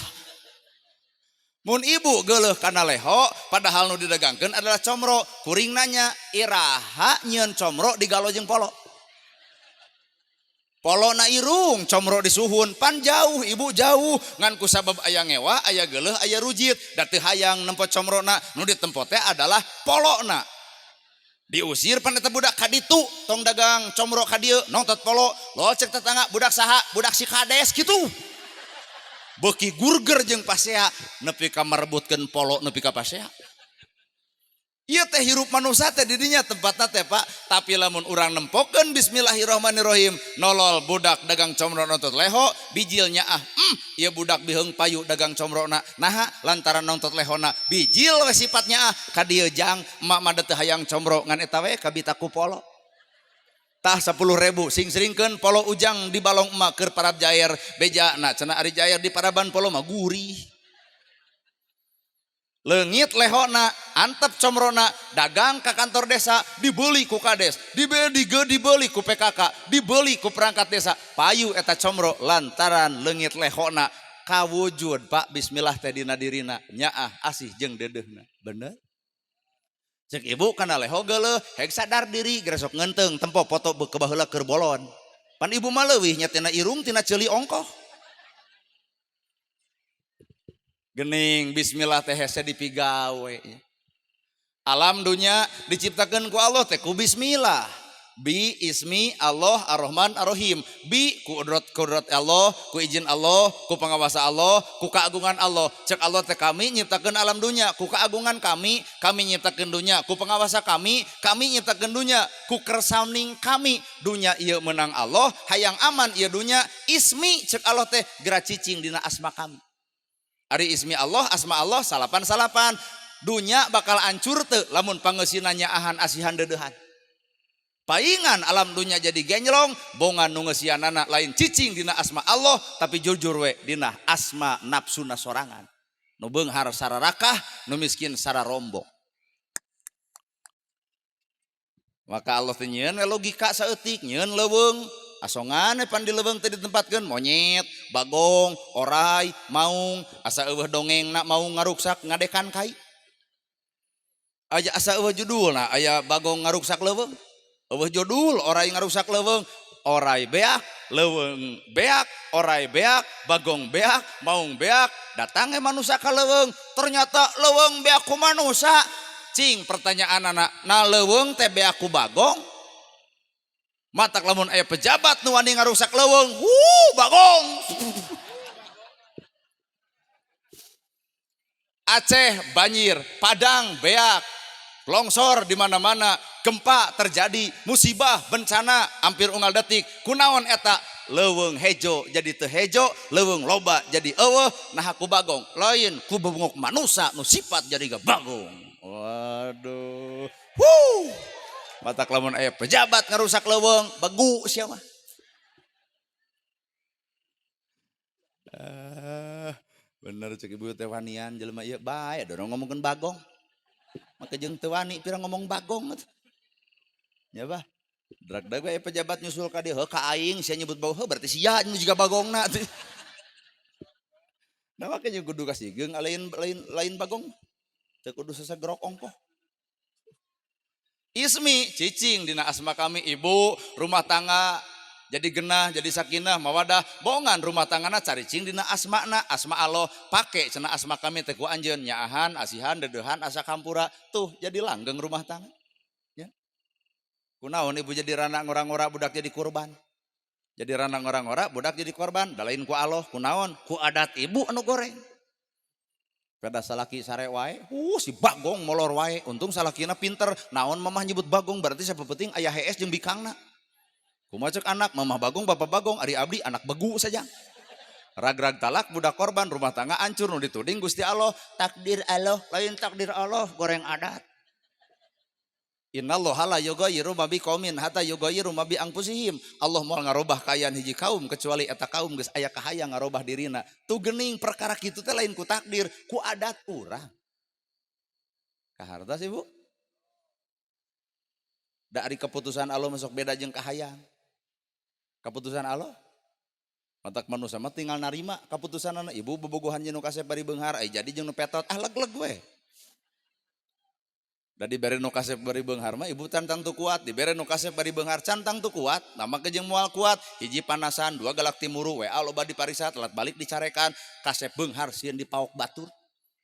Mun ibu geuleuh kana leho padahal nu didagangkeun adalah comro, kuring nanya iraha nyieun comro digalo jeung polo? Polo na irung, comro disuhun, pan jauh, ibu jauh, ngan ku sabab aya ngewa, aya geuleuh, aya rujit, da teu hayang nempo comrona, nu ditempo teh adalah polona. Diusir pan eta budak ka ditu, tong dagang comro ka dieu, nongtot polo, lo cek tetangga budak saha, budak si kades kitu. Beuki gurger jeung pasea, nepi ka merebutkeun polo nepi ka pasea. Ieu teh hirup manusia teh didinya tempatna teh Pak, tapi lamun urang nempokeun bismillahirrahmanirrahim, nolol budak dagang comro nonton leho, bijilnya ah, ieu budak biheung payu dagang comrona. Naha lantaran nonton lehona, bijil we sifatnya ah, ka dieu jang emak mah teu hayang comro ngan eta we kabita ku polo. Tah 10.000 sing seringkeun polo ujang di balong emak keur parab jair bejana cenah ari jair di paraban polo mah gurih. Leungit lehona, antep comrona, dagang ke kantor desa, dibeli ku kades, dibeli ku PKK, dibeli ku perangkat desa, payu eta comro lantaran leungit lehona kawujud Pak bismillah teh dina dirina nyaah asih jeung deudeuhna. Bener? Cek ibu kana leho geuleuh, heg sadar diri gresok ngeunteung tempo foto ke baheula keur bolon. Pan ibu mah leuwih nya tina irung tina ceuli ongkoh. Gening bismillah teh hese dipigawe. Alam dunya diciptakeun ku Allah teh ku bismillah. Bi ismi Allah ar-Rahman ar-Rahim. Bi ku kudrat Allah, ku izin Allah, ku pengawasa Allah, ku keagungan Allah. Cek Allah teh kami nyiptakeun alam dunya, ku keagungan kami, kami nyiptakeun dunya, ku pengawasa kami, kami nyiptakeun dunya, ku kersaning kami. Dunya ieu menang Allah, hayang aman ieu dunya, ismi cek Allah teh geura cicing dina asma kami. Ari ismi Allah, asma Allah, salapan-salapan. Dunya bakal hancur teu lamun pangeusina nyaahan asihan deudeuhan. Paingan alam dunya jadi genjlong, bongan nu ngeusianana lain cicing dina asma Allah, tapi jujur we dina asma nafsuna sorangan. Nu beunghar sararakah, nu miskin sararombong. Maka Allah teh nyieun we logika saeutik, nyieun leuweung. Asongan pan di leuweung teh ditempatkeun monyet, bagong, orai, maung, asa eueuh dongengna maung ngaruksak ngadekan kai. Aya asa eueuh judulna aya bagong ngaruksak leuweung. Eueuh judul orai ngaruksak leuweung, orai beak, leuweung beak, orai beak, bagong beak, maung beak, datang manusia ka leuweung, ternyata leuweung beak ku manusia. Cing pertanyaanana, na leuweung teh beak ku bagong? Matak lamun aya pejabat nu wani ngarusak leuweung, bagong. Aceh banjir, Padang beak, longsor di mana-mana, gempa terjadi, musibah, bencana hampir unggal detik. Kunaon eta? Leuweung hejo jadi teu hejo, leuweung loba jadi eueuh, nah ku bagong. Lain ku bebungok manusa nu sifat jadi bagong. Waduh. Wuh. Matak lamun aya pejabat ngarusak leuweung, begu sia mah. Bener cek ibu teh wanian jelema ieu bae dorong ngomongkeun bagong. Maka jeung teu wani pira ngomong bagong atuh. Nya bah. Drag-drag we pejabat nyusul ka dieu, heuh ka aing sia nyebut bagong, heuh berarti sia nu jiga bagongna atuh. Nah make jeung kudu kasigeung lain bagong. Teu kudu sasagerok ongkoh. Ismi cicing dina asma kami ibu rumah tangga jadi genah jadi sakinah mawadah bongan rumah tanggana caricing dina asmana asma Allah pake cenah asma kami teh ku anjeun nyaahan asihan deudeuhan asa kampura tuh jadi langgeng rumah tangga ya. Kunaon ibu jadi rana ngora-ngora budak jadi kurban, jadi rana ngora-ngora budak jadi korban da lain ku Allah kunaon ku adat ibu anu goreng. Pada salaki sare wae, si bagong molor wae. Untung salakina pinter, naon mamah nyebut bagong berarti siapa penting ayah hees jeung bikangna. Kumaha cek anak, mamah bagong, bapak bagong, ari abdi anak begu saja. Rag-rag talak budak korban, rumah tangga hancur nu dituding Gusti Allah, takdir Allah, lain takdir Allah, goreng adat. Innallaha la yughayyiru ma biqaumin hatta yughayyiru ma bi anfusihim. Allah moal ngarobah kaayaan hiji kaum kecuali eta kaum geus aya kahayang ngarobah dirina. Tuh geuning perkara kitu teh lain ku takdir, ku adat urang. Kaharta sih Bu? Da ari keputusan Allah masuk beda jeung kahayang. Keputusan Allah matak manusia mah tinggal narima keputusanana. Ibu bobogohan jeung nu kasep bari beunghar, ai jadi jeung nu petot ah leg-leg we. Da dibere nu kasep bari beunghar mah ibu cantang tu kuat, dibere nu kasep bari beunghar cantang tu kuat, nama ke jeung moal kuat, hiji panasan, dua galak timuru, WA loba diparisa, telat balik dicarekan, kasep beunghar sieun dipaok batur.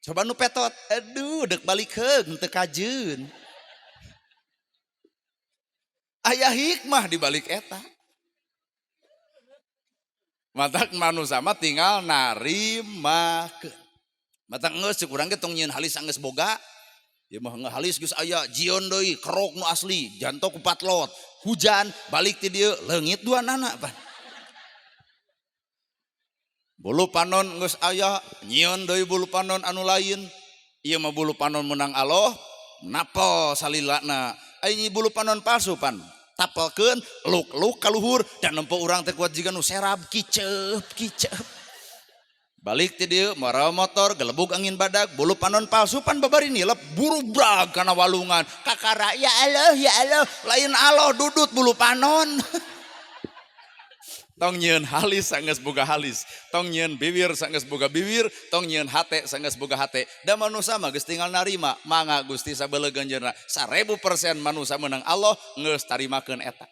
Coba nu petot, aduh dek balik heung teu kajeun. Aya hikmah di balik eta. Matak manusia mah tinggal narimakeun. Matak geus cek urang ge tong nyieun halis geus boga. Ieu mah halis geus aya jion deui kerok nu asli jantok ku patlot. Hujan balik ti dieu leungit duanana pan. Bulu panon geus aya nyieun deui bulu panon anu lain. Ieu mah bulu panon menang Allah napel salilana. Ai bulu panon palsu pan tapelkeun luk-luk ka luhur dan nempo urang teh kuat jiga nu serab kiceup kiceup. Balik ti dieu mara motor gelebug angin badag bulu panon palsu pan babari nilep burubrag kana walungan kakara ya Allah lain Allah dudut bulu panon. Tong nyieun halis sanggeus boga halis, tong nyieun bibir sanggeus boga bibir, tong nyieun hate sanggeus boga hate. Da manusa mah geus tinggal narima, mangga Gusti sabeleugeun jeuna 1000% manusa meunang Allah geus tarimakeun eta.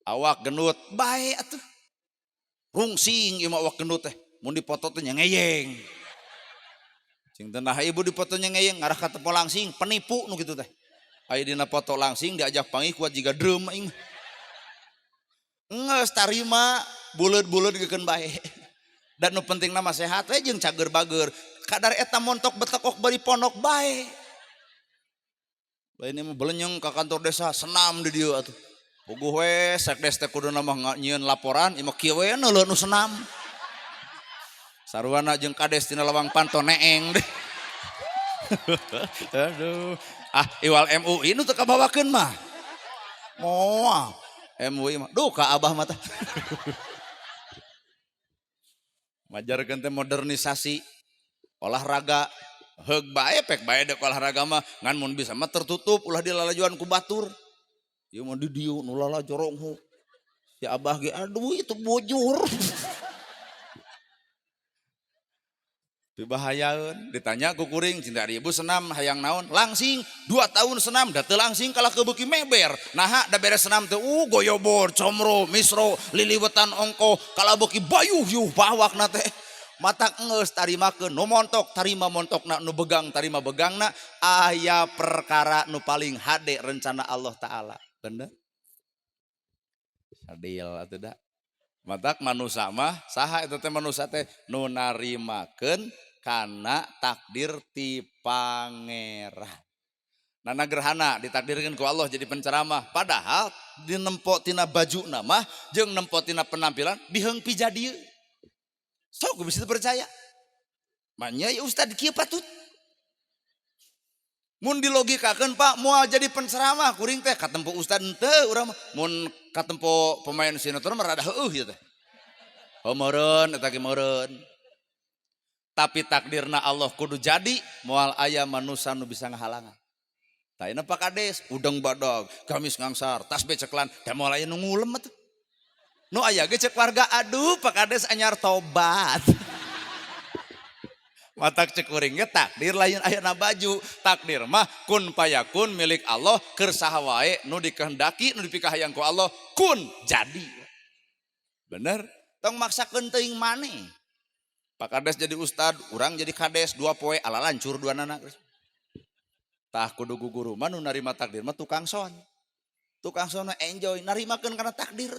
Awak gendut bae atuh. Rungsing ieu mah awak gendut teh. Mun dipoto teh nya ngeyeng. Cing teh nah ibu dipoto nya ngeyeng ngarah ka tepo langsing penipu nu kitu teh. Aya dina foto langsing diajak panggih kuat jiga drum aing. Geus tarima buleud-buleud geukeun bae. Dan nu penting nama sehat we jeung cager bager. Kadar eta montok betekok bari pondok bae. Bae ini mah belenyeng ka kantor desa senam di dieu atuh. Puguh we sekdes teh kuduna mah nyieun laporan ieu mah kieu we neuleuh nu senam. Sarwana jeung kades tina lawang panto neeng deh. Aduh, ah iwal MUI nu teu kabawakeun mah. Moal MUI mah duh ka abah mah tah. Majarkeun teh modernisasi olahraga heug bae pek bae dek olahraga mah ngan mun bisa mah tertutup ulah dilalajuan ku batur. Ieu mah di dieu nu lalajorong hu. Si abah ge aduh itu bujur. Dibahayaeun ditanya ku kuring cinta ibu senam hayang naon langsing 2 tahun senam da teu langsing kalah kebeuki meber naha da beres senam teh goyobor comro misro liliwetan ongko kalah beuki bayuh yuh bawakna teh mata geus tarimakeun nu montok tarima montokna nu begang tarima begangna aya perkara nu paling hade rencana Allah taala bener sadil atuh da matak manusa mah saha eta teh manusa teh nu narimakeun kana takdir ti pangeran. Nana gerhana ditakdirkan ku Allah jadi penceramah. Padahal dinempo tina baju nama, jeung nempo tina penampilan diheung pijadieu. Sok bisa percaya. Manya ya ustad kieu patut. Mun dilogikakeun Pak moal jadi penceramah kuring teh katempo ustad henteu urang mah. Mun katempo pemain sinetron mah rada heueuh ieu teh. Oh meureun eta ge meureun. Tapi takdirna Allah kudu jadi moal aya manusa nu bisa ngahalangan. Tah ayeuna Pak Kades udeng badag, gamis ngangsar, tasbih ceklan, da moal aya nu ngulem atuh. Nu aya ge cek warga aduh Pak Kades anyar tobat. Matak cek kuring ge takdir lain ayana baju, takdir mah kun payakun milik Allah keur saha wae nu dikehendaki nu dipikahayang ku Allah kun jadi. Bener? Tong maksakeun teuing maneh. Pak Kades jadi ustad, urang jadi kades, 2 poe ala lancur dua nana. Tah kudu guru mah nu narima takdir mah tukang son. Tukang son enjoy narimakeun kana takdir.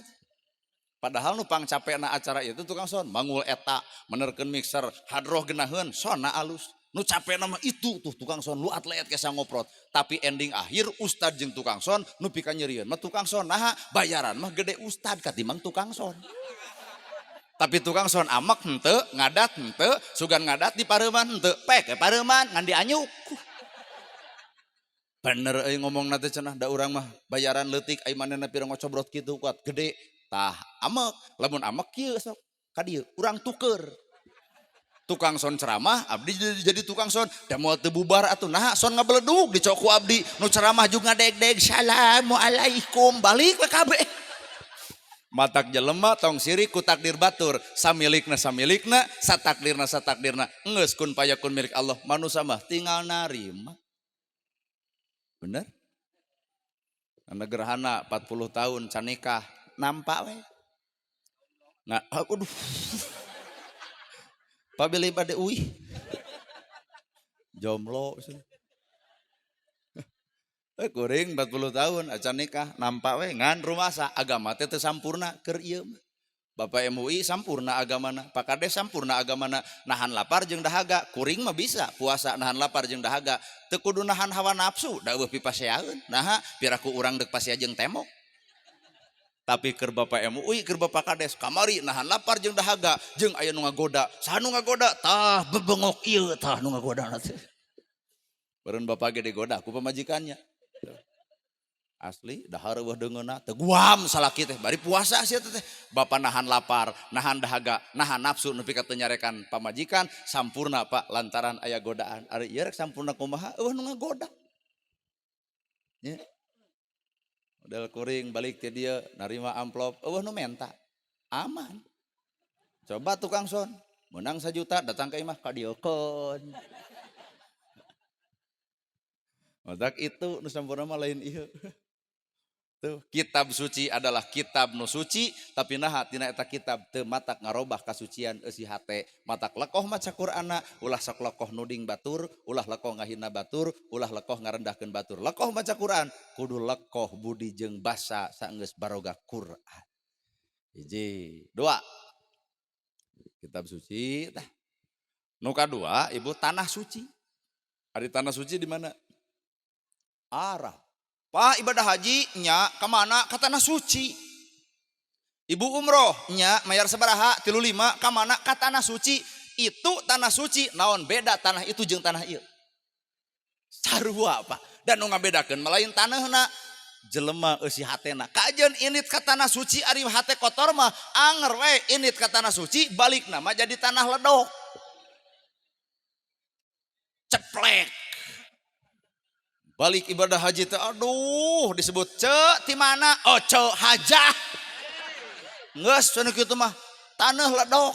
Padahal nu pangcapekna acara itu tukang son, mangul eta, menerkeun mixer, hadroh geunaheun, sonna alus. Nu capekna mah itu tuh tukang son, lu atlet kesa ngoprot. Tapi ending akhir ustad jeung tukang son nu pika nyerieun mah tukang son. Naha bayaran mah gede ustad katimbang tukang son. Tapi tukang son amak henteu, ngadat henteu, sugan ngadat di pareuman henteu, pek ke pareuman ngan dianyuk. Bener euy ngomongna teh cenah da urang mah bayaran leutik ai manehna pira ngocobrot kitu kuat gede. Tah amek, lamun amek kieu sok ka dieu urang tuker. Tukang son ceramah abdi jadi tukang son da moal teu bubar atuh naha son ngabeledug dicok ku abdi nu ceramah juga ngadeg-deg assalamualaikum balik we kabeh. Matak jelema tong sirik ku takdir batur samilikna samilikna satakdirna satakdirna geus kun payakun milik Allah manusa mah tinggal narima. Bener? Anda gerhana 40 tahun can nikah nampak we. Nah, aduh. Pabili bade uih. Jomblo. Kuring 40 tahun acan nikah nampak we ngan rumasa agama teh teu sampurna keur ieu mah. Bapak MUI sampurna agamana, Pak Kades sampurna agamana, nahan lapar jeung dahaga, kuring mah bisa puasa nahan lapar jeung dahaga, teu kudu nahan hawa nafsu, da eueuh pipaseaeun. Naha piraku urang deuk pasea jeung temok. Tapi keur Bapak MUI, keur Bapak Kades kamari nahan lapar jeung dahaga, jeung aya nu ngagoda, saha nu ngagoda? Tah bebengok ieu tah nu ngagoda teh. Beureun bapak ge digoda ku pamajikannya. Asli dahar eueuh deungeunna teu guam salaki teh bari puasa sia teh. Bapak nahan lapar, nahan dahaga, nahan nafsu nepi ka teu nyarekan pamajikan sampurna Pak lantaran aya godaan. Ari ieu rek sampurna kumaha eueuh nu ngagoda. Nya. Model kuring balik ti dieu narima amplop eueuh nu menta. Aman. Coba tukang son menang 1 juta datang ke imah kadieukeun. Matak itu nu sampurna mah lain ieu. Tuh, kitab suci adalah kitab nu suci, tapi naha tina eta kitab teu matak ngarobah kasucian eusi hate, matak lekoh maca Qur'anna, ulah sok lekoh nuding batur, ulah lekoh ngahina batur, ulah lekoh ngarendahkeun batur. Lekoh maca Qur'an, kudu lekoh budi jeung basa saenggeus baroga Qur'an. Hiji, dua. Kitab suci tah. Nu kadua, ibu tanah suci. Ari tanah suci di mana? Arab. Pak ibadah haji nya kemana? Ke tanah suci. Ibu umroh nya mayar sabaraha 35 kemana? Ke tanah suci. Itu tanah suci naon beda tanah itu jeung tanah ieu? Sarua Pak. Dan nu ngabedakeun malain tanahna jelema eusi hatena. Kajeun init ka tanah suci ari hate kotor mah anger we init ka tanah suci balikna mah jadi tanah ledok. Ceplek. Balik ibadah haji teh aduh disebut ce ti mana? Oh ce hajah. Geus cenah kitu mah tanah ledok.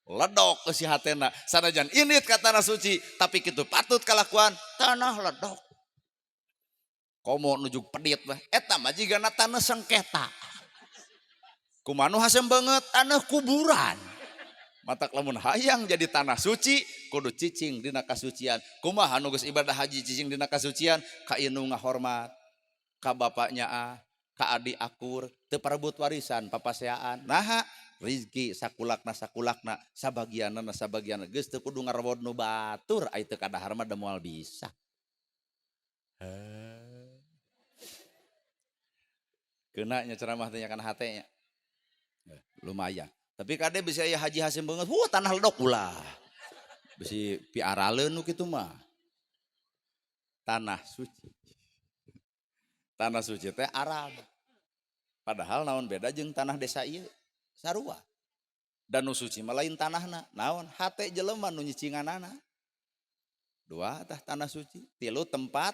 Ledok eusi hatena. Sanajan init ka tanah suci tapi kitu patut kalakuan tanah ledok. Komo nuju pedit mah eta mah jigana tanah sengketa. Kumaha nu hasem beungeut tanah kuburan. Matak lamun hayang jadi tanah suci kudu cicing dina kasucian. Kumaha nu geus ibadah haji cicing dina kasucian? Ka indung ngahormat, ka bapaknya ah, ka adi akur, teu parebut warisan papaseaan. Naha rizki sakulakna sakulakna sabagianna sabagianna geus teu kudu ngarewod nu batur ai teu kadahar mah da moal bisa. Keuna nya ceramah teh nya kana hate nya. Lumayan. Tapi kade bisa ya Haji Hasim banget, wah tanah ledok ulah. Bisi piaraleun nu kitu mah. Tanah suci. Tanah suci teh Arab. Padahal naon beda jeung tanah desa ieu? Sarua. Dan nu suci mah lain tanahna, naon hate jelema nu nyicinganana. Dua tah tanah suci, tilu tempat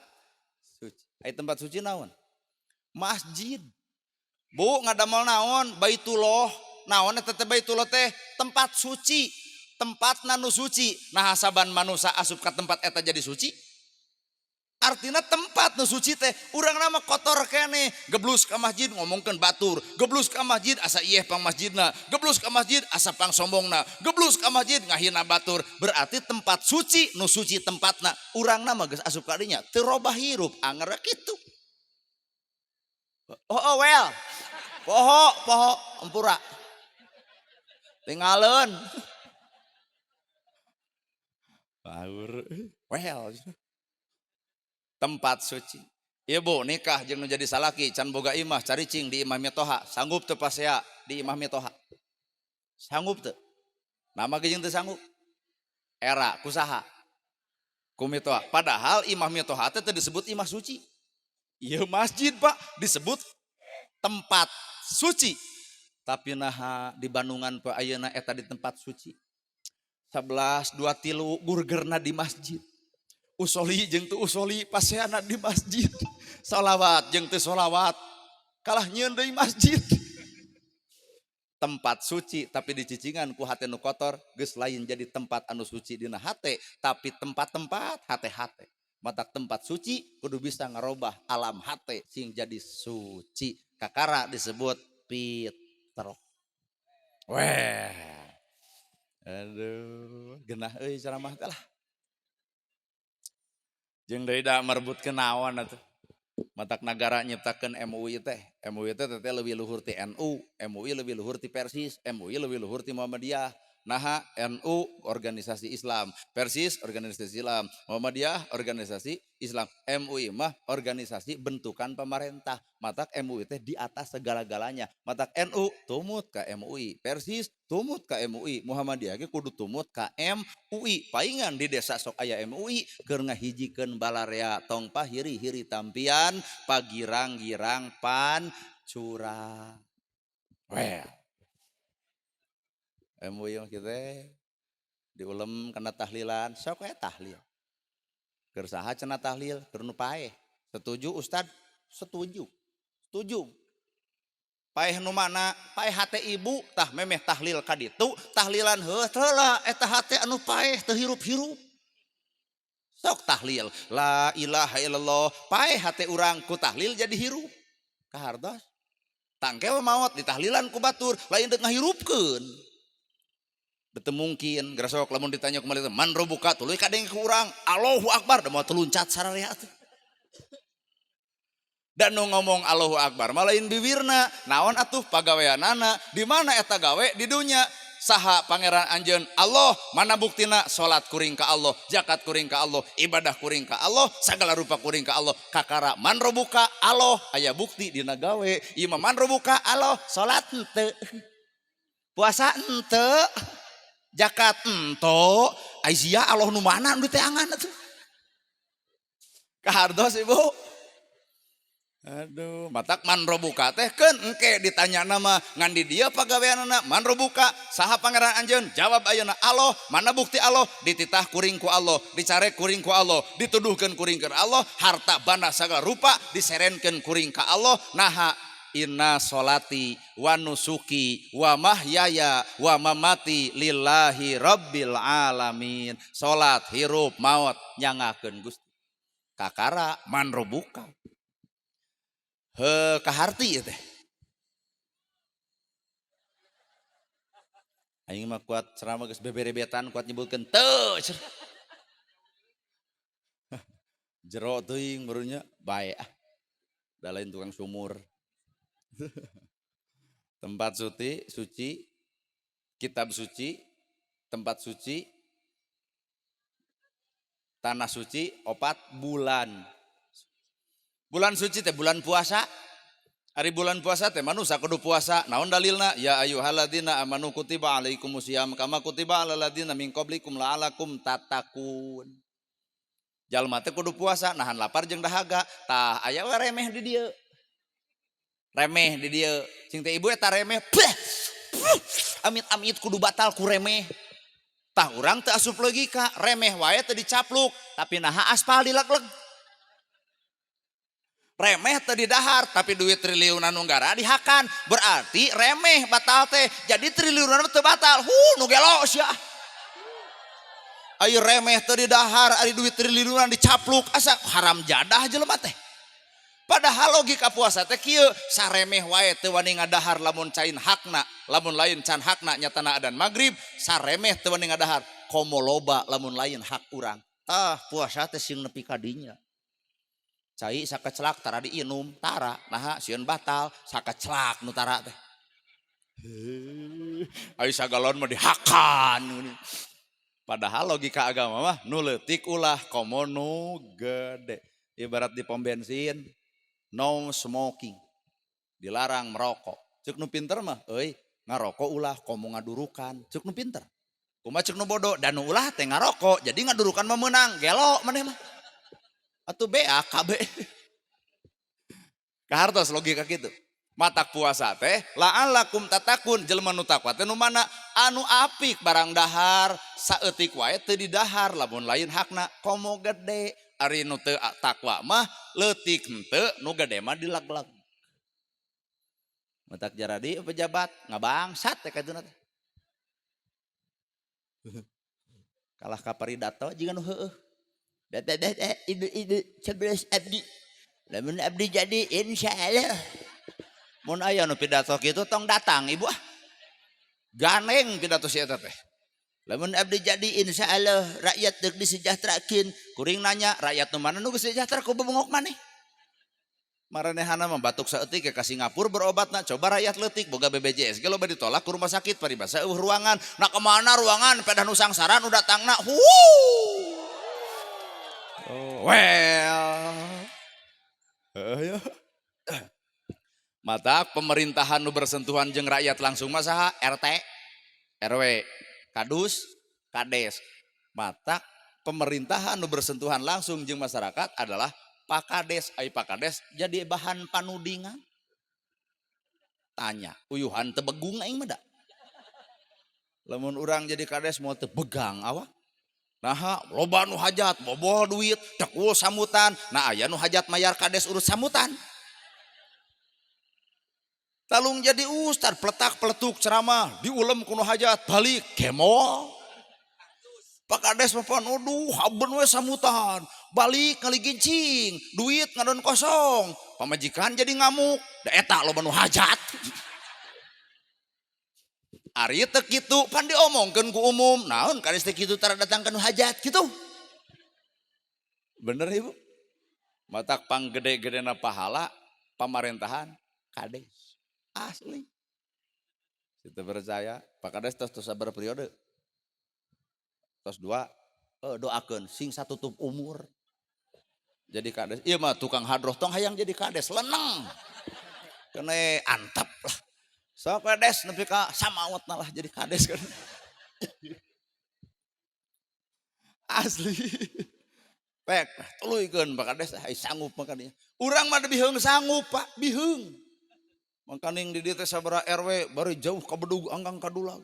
suci. Ai tempat suci naon? Masjid. Bu ngadamel naon? Baitullah. Naon eta teh Baitullah teh tempat suci, tempatna nu suci. Nah saban manusa asup ka tempat eta jadi suci. Artina tempat nu suci teh urang nama kotor keneh, geblus ka masjid ngomongkeun batur, geblus ka masjid asa ieh pang masjidna, geblus ka masjid asa pang sombongna, geblus ka masjid ngahina batur. Berarti tempat suci nu suci tempatna, urang nama geus asup ka dinya teu robah hirup anger kitu. Oh, oh well. Poho, poho, empura. Tinggalin. Baur. Well. Tempat suci. Ibu nikah jeung nu jadi salaki can boga imah caricing di imah mitoha, sanggup teu pasea di imah mitoha? Sanggup teu? Nama ge jeung teu sanggup. Era kusaha? Ku mitoha. Padahal imah mitoha teh teu disebut imah suci. Ieu masjid Pak disebut tempat suci. Tapi naha di Bandungan poe ayeuna eta di tempat suci. 11 2 3 gurgerna di masjid. Usoli jeung teu usoli paseana di masjid. Salawat jeung teu salawat kalah nyieun deui masjid. Tempat suci tapi dicicingan ku hate nu kotor geus lain jadi tempat anu suci dina hate tapi tempat-tempat hate-hate. Matak tempat suci kudu bisa ngarobah alam hate sing jadi suci. Kakara disebut fitrah. Weh. Aduh, genah euy ceramah teh lah. Jeung deui da merebutkeun naon atuh. Matak nagara nyiptakeun MUI teh. MUI teh teh leuwih luhur ti NU, MUI leuwih luhur ti Persis, MUI leuwih luhur ti Muhammadiyah. Naha NU organisasi Islam, Persis organisasi Islam, Muhammadiyah organisasi Islam, MUI mah organisasi bentukan pemerintah. Matak MUI teh di atas segala-galanya. Matak NU tumut ka MUI, Persis tumut ka MUI, Muhammadiyah ge kudu tumut ka MUI. Paingan di desa sok aya MUI keur ngahijikeun balarea tong pahiri-hiri tampian, pagirang-girang pancura. Well. MUI mah kitu diulem kana tahlilan, sok we tahlil. Keur saha cenah tahlil? Keur nu paeh. Setuju Ustad? Setuju. Setuju. Paeh nu mana? Paeh hate ibu tah memeh tahlil ka ditu, tahlilan heuh heula eta hate anu paeh teu hirup-hirup. Sok tahlil, la ilaha illallah, paeh hate urang ku tahlil jadi hirup. Kahartos? Tangke we maot ditahlilan ku batur, lain deuk ngahirupkeun. Betul mungkin, gerasok lamun ditanya kembali man robuka tuluy kadeng ku urang, Allahu Akbar, da moal teluncat sararea atuh. Dan nu ngomong Allahu Akbar mah lain bibirna, naon atuh pagaweanana, di mana eta gawe di dunya. Saha pangeran anjeun Allah, mana buktina salat kuring ka Allah, zakat kuring ka Allah, ibadah kuring ka Allah, sagala rupa kuring ka Allah. Kakara man robuka Allah, aya bukti dina gawe. Ieu mah man robuka Allah, salat henteu. Puasa henteu. Zakat ento, ai sia Allah nu mana nu diteangan atuh. Kahartos Ibu. Aduh, matak man robuka teh keun engke ditanya nama ngan di dieu pagaweanana man robuka saha pangeran anjeun jawab ayeuna Allah, mana bukti Allah dititah kuring ku Allah, dicarek kuring ku Allah, dituduhkeun kuring ka Allah, harta banda sagala rupa diserenkeun kuring ka Allah. Naha inna solati wa nusuki wa mahyaya wa mamati lillahi rabbil alamin. Salat hirup maot nyangakeun Gusti. Kakara man robuka. Heuh kaharti ieu teh. Aing mah kuat ceramah geus beberebetan kuat nyebutkeun teu. Jero teuing barunya bae ah. Da lain tukang sumur. Tempat suci, suci, kitab suci, tempat suci, tanah suci, opat bulan. Bulan suci teh bulan puasa. Ari bulan puasa teh manusia kudu puasa. Naon dalilna? Ya ayyuhalladzina amanu kutiba alaikumusiyam kama kutiba alal ladzina min qablikum la'alakum tattaqun. Jalma teh kudu puasa nahan lapar jeung dahaga. Tah aya we remeh di dieu. Remeh di dieu. Cing teh ibu eta remeh. Beh. Amit-amit kudu batal ku remeh. Tah urang teu asup logika, remeh wae teu dicapluk, tapi naha aspal dileg-leg. Remeh teu didahar, tapi duit triliunan nu nggara dihakan. Berarti remeh batal teh. Jadi triliunan teu batal. Huh, nu gelo sia. Ayo remeh teu didahar, ari duit triliunan dicapluk, asa haram jadah jelema teh. Padahal logika puasa teh kieu, saremeh wae teu wani ngadahar lamun cain hakna, lamun lain can hakna nyatana adan magrib, saremeh teu wani ngadahar, komo loba lamun lain hak urang. Tah puasa teh sing nepi ka dinya. Cai sakecelak tara diinum, tara, naha sieun batal, sakecelak nu tara teh. Ayo sagalon mah dihakan. Padahal logika agama mah nu leutik ulah komo nu gede. Ibarat di pom bensin, no smoking. Dilarang merokok. Cek nu pinter mah, euy, ngarokok ulah komo ngadurukan. Cek nu pinter. Kumaha cek nu bodoh, dan nu ulah teh ngarokok, jadi ngadurukan mah meunang, gelo maneh mah. Atuh BAKB. Kahartos logika kitu. Matak puasa teh la'allakum tatakun, jelema nu takwa teh nu mana anu apik barang dahar saeutik wae teu didahar lamun lain hakna komo gede. Ari nu teu takwa mah leutik henteu nu gede mah dilag-lag. Matak jaradi pejabat ngabangsat teh katuna teh. Kalah ka paridato jiga nu heueuh. Bapak-bapak, ibu-ibu, 11 abdi. Lamun abdi jadi insya Allah. Mun aya nu pidato kitu tong datang ibu ah. Ganeng pidato si eta teh. Lamun abdi jadi insya Allah rakyat deuk disejahterakeun. Kuring nanya rakyat nu mana nu geus sejahtera ku bebengok maneh. Maranehana mah batuk saeutik ke Singapura berobatna, coba rakyat leutik boga BPJS ge loba ditolak ke rumah sakit paribasa eueuh ruangan. Nah kemana ruangan pedah nu sangsaran nu datangna. Huuu. Oh, well. Heeh ya. Mata pemerintahan nu bersentuhan jeung rakyat langsung mah saha? RT, RW, Kadus, Kades. Mata pemerintahan nu bersentuhan langsung jeung masyarakat adalah Pak Kades. Ai Pak Kades jadi bahan panudingan. Tanya, uyuhan teu begung aing mah da. Lamun urang jadi kades moal teu begang awak. Naha loba nu hajat, bobol duit, tekul sambutan. Nah aya nu hajat mayar kades urut sambutan. Talung jadi ustad, peletak peletuk ceramah, diulem ku nu hajat, balik kemol. Pak Kades mah pan aduh haben we sambutan, balik ngaligincing, duit ngadon kosong, pamajikan jadi ngamuk, da eta loba nu hajat. Ari teu kitu pan diomongkeun ku umum, naon kades teh kitu tara datang ka nu hajat kitu. Bener Ibu? Matak panggede-gedena pahala pamarentahan kades. Asli. Kita percaya Pak Kades tos tos sabar periode. Tos dua, doakeun sing satutup umur. Jadi kades, ieu mah tukang hadroh tong hayang jadi kades, leneng. Kene antep lah. Sok kades nepi ka samaotna lah jadi kades kan. Asli. Pek, tuluykeun Pak Kades, ai sanggup mah ka dinya. Urang mah biheung sanggup Pak, biheung. Mangkaning di dieu teh sabaraha RW bari jauh ka bedug anggang ka dulag.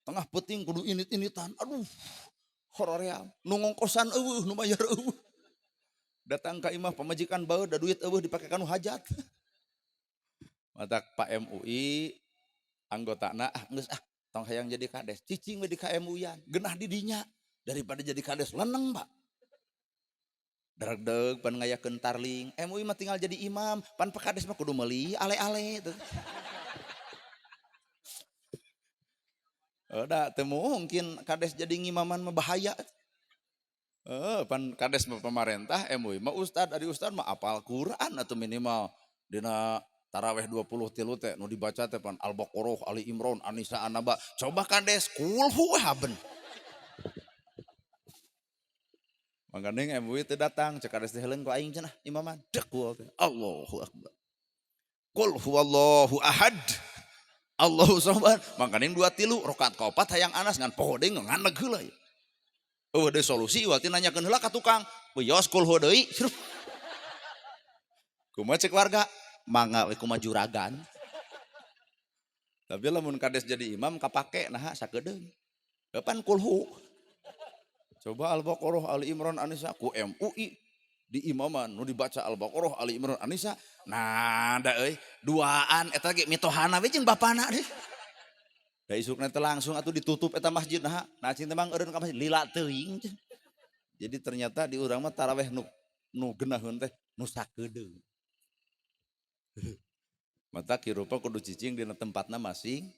Tengah peuting kudu init-initan. Aduh, horoream. Nu ngongkosan eueuh, nu mayar eueuh. Datang ka imah pamajikan baeud da duit eueuh dipake ka nu hajat. Matak Pak MUI anggotana ah geus ah tong hayang jadi kades, cicing we di KMUI-an, genah di dinya daripada jadi kades leneng Pak. Dregdeg pan ngayakeun tarling, MUI mah tinggal jadi imam, pan Pak Kades mah kudu meuli ale-ale tuh. Da teu mungkin kades jadi ngimaman mah bahaya. Pan kades mah pamarentah, MUI mah ustad, ari ustad mah apal Quran atau minimal dina taraweh 23 teh nu dibaca teh pan Al-Baqarah, Ali Imran, An-Nisa, An-Naba. Coba kades kulhu we haben. Mangkaning MUI teh datang cek kades teh heuleung ku aing cenah imaman. Dek ku teh. Allahu akbar. Qul huwallahu ahad. Allahu samad. Mangkaning 2 3 rakaat kaopat hayang anas ngan poho deui nganeg heula ieu. Eueuh deui solusi iwal teh nanyakeun heula ka tukang. Wios kul huwa deui. Kumaha cek warga? Mangga we kumaha juragan. Tapi lamun kades jadi imam kapake naha sakedeung. Kapan kulhu? Coba Al-Baqarah, Ali Imran, An-Nisa ku MUI di imaman nu dibaca Al-Baqarah, Ali Imran, An-Nisa. Nah, da euy, duaan eta ge mitohana we jeung bapana deh. Da isukna teh langsung atuh ditutup eta masjid naha. Nah cing teh mang eureun ka masjid lila teuing. Jadi ternyata di urang mah taraweh nu geunaheun teh nu sakedeung. Mata kirupa kudu cicing dina tempatna masing.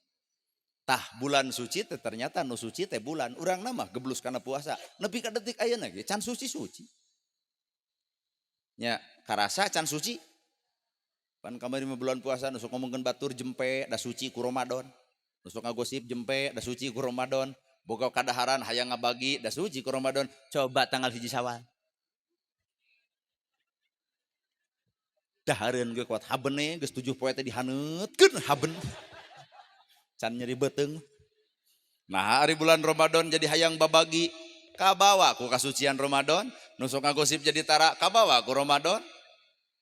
Tah bulan suci teh ternyata nu suci teh bulan urang mah geblus kana puasa. Nepi ka detik ayeuna ge can suci-suci. Nya karasa can suci. Pan kamari mah bulan puasa nu sok ngomongkeun batur jempe da suci ku Ramadan. Nu sok ngagosip jempe da suci ku Ramadan. Boga kadaharan hayang ngabagi da suci ku Ramadan. Coba tanggal 1 Syawal. Dahareun ge kuat habene geus 7 poe teh dihaneutkeun haben. Can nyeri beuteung. Nah, hari bulan Ramadan jadi hayang babagi kabawa ku kasucian Ramadan, nu sok ngagosip jadi tara kabawa ku Ramadan,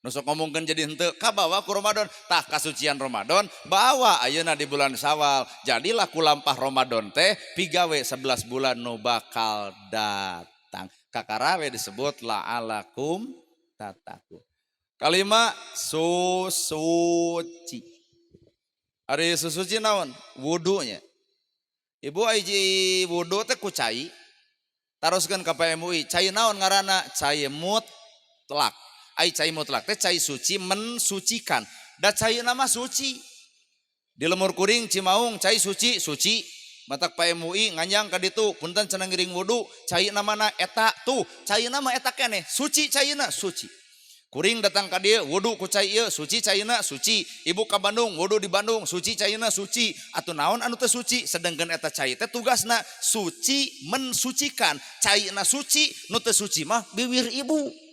nu sok ngomongkeun jadi henteu kabawa ku Ramadan. Tah kasucian Ramadan bawa ayeuna di bulan Syawal. Jadilah ku lampah Ramadan teh pigawe 11 bulan nu bakal datang. Kakarawe disebut la'alakum tattaqun. Kalima susuci. Ari susuci naon? Wudunya. Ibu aji wudu teh ku cai. Taroskeun ka PMUI, cai naon ngaranna? Cai mutlak. Ai cai mutlak teh cai suci mensucikan. Da caina mah suci. Di lemur kuring Cimaung cai suci, suci. Matak PMUI nganjang ka ditu, punten cenah ngiring wudu, caina mana eta tuh, caina mah eta keneh, suci caina, suci. Kuring datang ka dieu wudu ku cai ieu suci caina suci. Ibu ka Bandung wudu di Bandung suci caina suci. Atuh naon anu teu suci sedengkeun eta cai teh tugasna suci mensucikan. Caina suci nu teu suci mah biwir ibu.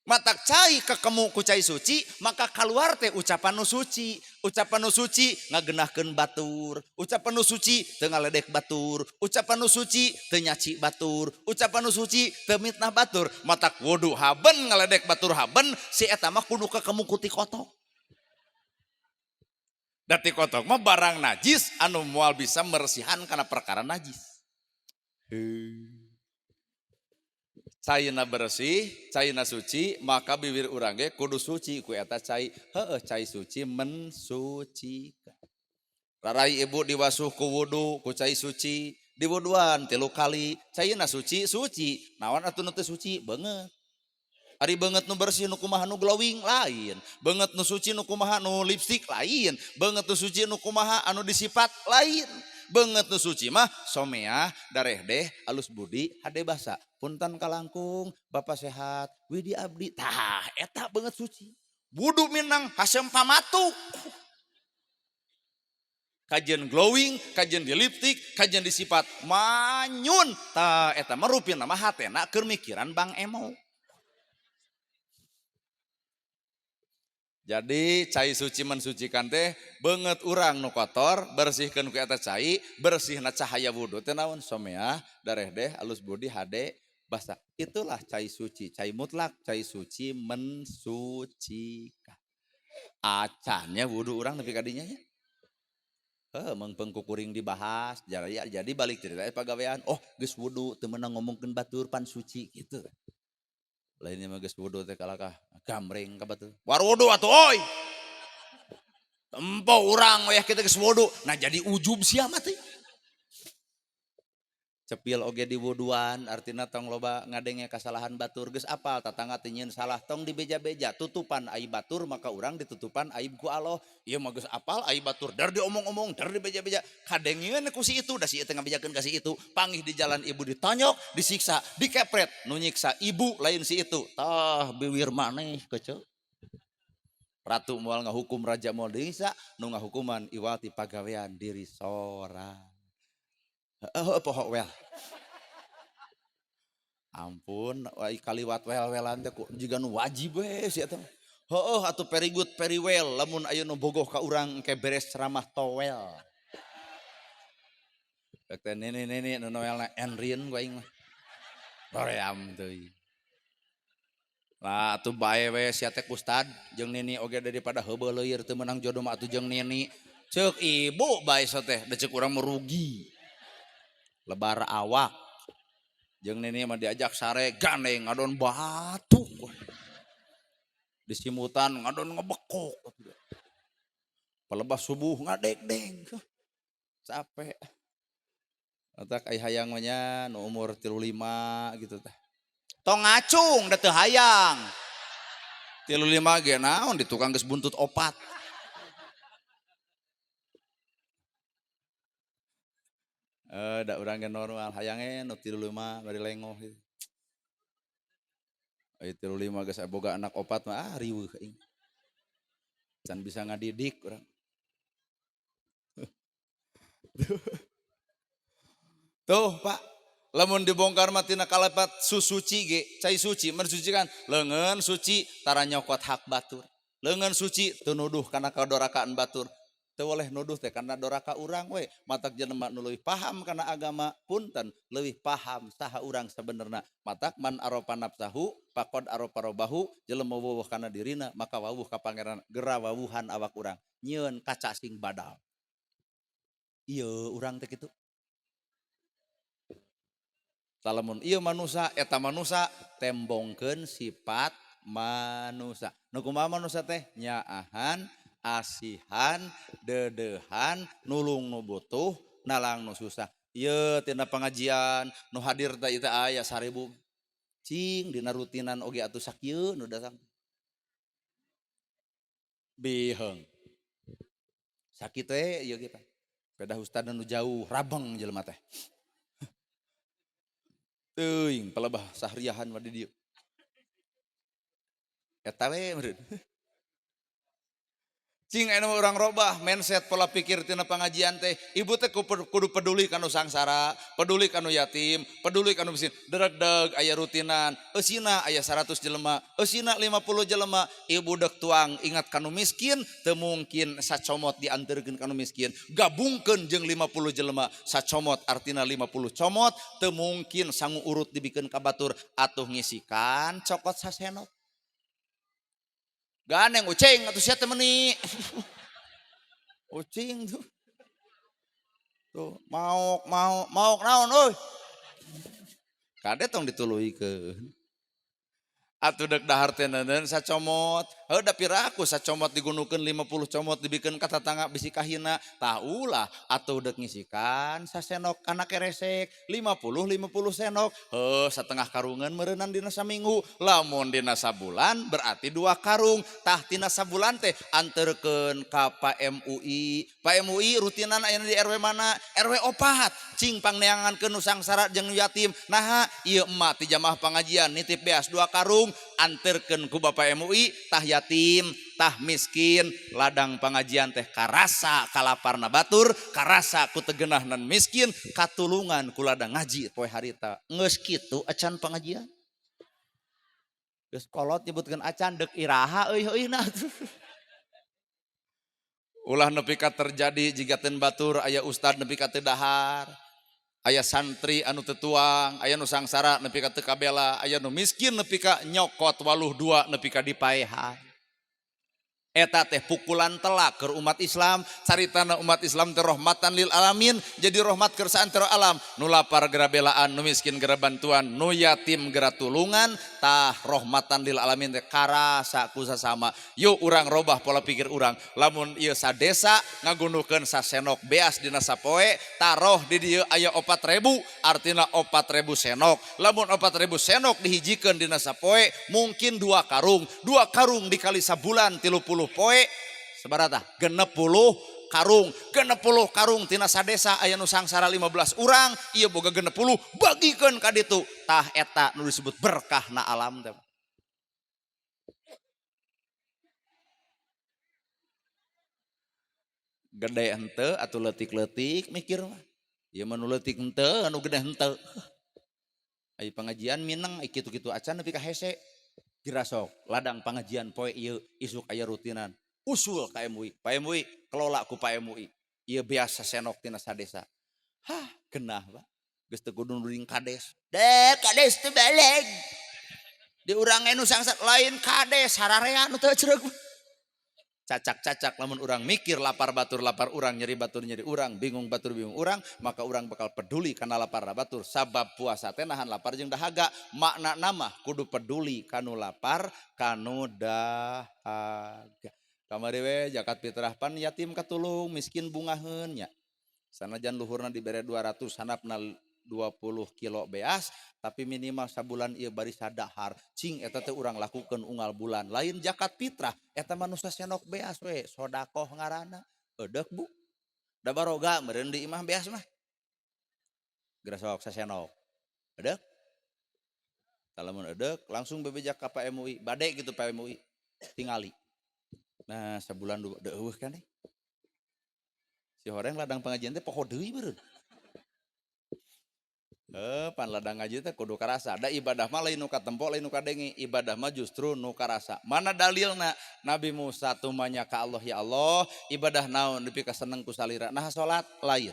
Matak cai kekemu ku cai suci maka keluar teh ucapan nu suci. Ucapan nu suci ngagenahkeun batur, ucapan nu suci teu ngaledek batur, ucapan nu suci teu nyaci batur, ucapan nu suci teu mitnah batur. Matak wudu haben ngaledek batur haben si eta mah kudu kekemu ku ti kotok. Da ti kotok mah barang najis anu moal bisa meresihan kana perkara najis. Caina bersih, caina suci, maka bibir urang ge kudu suci ku eta cai. Heueuh cai suci mensucikan. Rarai ibu diwasuh ku wudu ku cai suci, diwuduan 3 kali, caina suci suci. Naon atuh nu teu suci? Beungeut. Ari beungeut nu bersih nu kumaha nu glowing lain, beungeut nu suci nu kumaha nu lipstik lain, beungeut nu suci nu kumaha anu disipat lain. Beungeut nu suci mah someah, darehdeh, alus budi, hade basa. Punten kalangkung, bapak sehat, widi abdi. Tah, eta beungeut suci. Wudu minang hasem pamatuk. Kajian glowing, kajian di lipstik, kajian disipat manyun. Tah, eta mah rupina mah hatena keur mikiran Bang Emo. Jadi cai suci mensucikan teh beungeut urang nu kotor bersihkeun ku eta cai, bersihna cahaya wudu teh naon someah, darehdeh, alus budi, hade basa. Itulah cai suci, cai mutlak, cai suci mensucikan. Acannya wudu urang nepi ka dinya nya. Heuh meungpeung ku kuring dibahas, jadi balik cerita pagawean, oh geus wudu teu meunang ngomongkeun batur pan suci kitu. Lainnya mah geus wudu teh kalakah gambreng ka batur. War wudu atuh oi. Tempo urang weh kita geus wudu. Nah jadi ujub sia mah teh. Cepil oge di wuduan artina tong loba ngadenge kasalahan batur geus apal tatangga teh nyieun salah tong dibeja-beja tutupan aib batur maka urang ditutupan aib ku Allah. Ieu mah geus apal aib batur dar diomong-omong dar dibeja-beja kadengeun ku si itu da si ieu teh ngabejakeun ka si itu panggih di jalan ibu ditonyok disiksa dikepret nu nyiksa ibu lain si itu tah biwir maneh kece. Ratu moal ngahukum raja moal disiksa nu ngahukuman iwal ti pagawean diri sorang. Heeh poho wel. Ampun, ai kaliwat wel-welan teh ku jiga nu wajib we si eta. Heeh atuh very good, very well lamun aya nu bogoh ka urang engke beres ceramah towel. Rek teh nini-nini nu noelna Enrin ku aing mah. Hoream teuing. Lah atuh bae we sia teh ustad jeung nini oge daripada heubeul leuir teu meunang jodoh mah atuh jeung nini. Ceuk ibu bae teh da ceuk urang merugi. Lebar awak jeung nini mah diajak sare gandeng ngadon batu disimutan ngadon ngebekok pelebah subuh ngadegdeng capek otak ai hayang mah nya nu umur 35 gitu teh tong ngacung da teu hayang 35 ge naon di tukang geus buntut 4. Da urang ge normal hayange nu 35 bari lengoh gitu. Ai 35 geus boga anak 4 mah ah riweuh aing. Can bisa ngadidik urang. Tuh Pak, lamun dibongkar mah tina kalepat susuci ge, cai suci mensucikan, leungeun suci tara nyokot hak batur. Leungeun suci teu nuduh kana kadorakaan batur. Teu boleh nuduh teh kana doraka urang we, matak jelema nu leuwih paham kana agama punten leuwih paham saha urang sabenerna. Matak man arofa nafsahu faqad arofa robahu, jelema wawuh kana dirina maka wawuh ka pangeran, gera wawuhan awak urang nyieun kaca sing badal. Ieu urang teh kitu. Lamun ieu manusa eta manusa tembongkeun sifat manusa. Nu kumaha manusa teh nyaahan, asihan, dedehan, nulung nu butuh, nalang nu susah. Ieu tina pengajian nu hadir teh ieu teh aya 1000. Cing dina rutinan oge atuh sakieu nu datang. Biheung. Sakitu we ieu ge teh. Pedah ustad nu jauh rabeng jelema teh. Teuing palebah sahriahan mah di dieu. Eta we meureun. Cing anu urang robah mindset pola pikir tina pangajian teh. Ibu teh kudu peduli kanu sangsara, peduli kanu yatim, peduli kanu miskin. Deregdeg aya rutinan, eusina aya 100 jelema, eusina 50 jelema. Ibu dek tuang ingat kanu miskin, teu mungkin sacomot dianterkeun kanu miskin. Gabungkeun jeung 50 jelema, sacomot artina 50 comot, teu mungkin sangu urut dibikeun ka batur atuh ngisikan cokot sasenok. Ganeng ucing atuh sia teh meuni. Ucing tuh. Tuh maok maok maok naon euy. Kade tong dituluykeun. Atuh dek dahar teh neuneun sacomot. Heuh da piraku sacomot digunukeun 50 comot dibikeun ka tatangga bisi kahina. Tah ulah atuh dek ngisikan sasenok kana keresek 50 50 senok. Heuh satengah karungan meureunan dina saminggu. Lamun dina sabulan berarti 2 karung. Tah tina sabulan teh anterkeun ka Pak MUI. Pak MUI rutinan ayeuna di RW mana? RW 4. Cing pangneangankeun nu sangsara jeung nu yatim. Naha ieu emak ti jamaah pangajian nitip beas 2 karung. Anterkeun ku Bapak MUI tah yatim tah miskin ladang pangajian teh karasa kalaparna batur karasa ku tegenahnan miskin katulungan ku ladang ngaji poe harita geus kitu acan pangajian geus kolot nyebutkeun acan deuk iraha euy euy na ulah nepi ka terjadi jiga teu batur aya ustad nepi ka teu dahar aya santri anu teu tuang, aya nu sangsara nepi ka teu kabela, aya nu miskin nepi ka nyokot waluh dua nepi ka dipaehan. Eta teh pukulan telak keur umat Islam, caritana umat Islam teh rahmatan lil alamin, jadi rahmat keur saantero alam. Nu lapar gera belaan, nu miskin gera bantuan, nu yatim gera tulungan, tah rahmatan lil alamin teh karasa ku sasama. Yuk urang robah pola pikir urang. Lamun ieu sadesa ngagunukeun sasenok beas dina sapoe, taroh di dieu aya 4.000, artina 4.000 senok. Lamun 4.000 senok dihijikeun dina sapoe, mungkin 2 karung, 2 karung dikali sabulan 30 poe sebarata 60 karung, 60 karung tina sadesa aya nu sangsara 15 urang, ieu boga 60 bagikeun ka ditu. Tah eta nu disebut berkah na alam teh. Gede henteu atuh leutik-leutik mikir mah. Ieu mah nu leutik henteu anu gede henteu. Ai pangajian mineng ai kitu-kitu acan nepi ka hese. Girasok ladang pangajian poe ieu isuk aya rutinan usul ka MUI. Pak MUI kelola ku Pak MUI. Ieu biasa senok tina sadesa. Hah, genah Pak. Geus teu kudu nuring kades. Deh, kades teu baleg. Di urang nu sangsat lain kades sararea nu teu cereug. Cacak-cacak lamun urang mikir lapar batur lapar urang, nyeri batur nyeri urang, bingung batur bingung urang, maka urang bakal peduli kana lapar batur. Sabab puasa teh nahan lapar jeung dahaga. Makna nama kudu peduli kanu lapar kanu dahaga. Kamari we zakat fitrah pan yatim katulung, miskin bungaheun nya. Sanajan luhurna dibere 200 handapna 20 kilo beas, tapi minimal sabulan ieu bari sadahar. Cing eta teh urang lakukeun unggal bulan. Lain zakat fitrah, eta mah nu sasenok beas we, sodakoh ngaranna. Eudeuh Bu. Da baroga meureun di imah beas mah. Geura sok sasenok. Eudeuh. Tah lamun eudeuh langsung bebeja ka Pak MUI, bade gitu Pak MUI. Tingali. Nah, sabulan dua deueuh kan eh. Si horeng ladang pengajian teh poho deui meureun. Pan ladang ngaji teh kudu karasa. Da ibadah mah lain nu katempo, lain nu kadenge. Ibadah mah justru nu karasa. Mana dalilna? Nabi Musa tumanya ka Allah, ya Allah, ibadah naon dipikaseneng ku salira. Nah salat lain.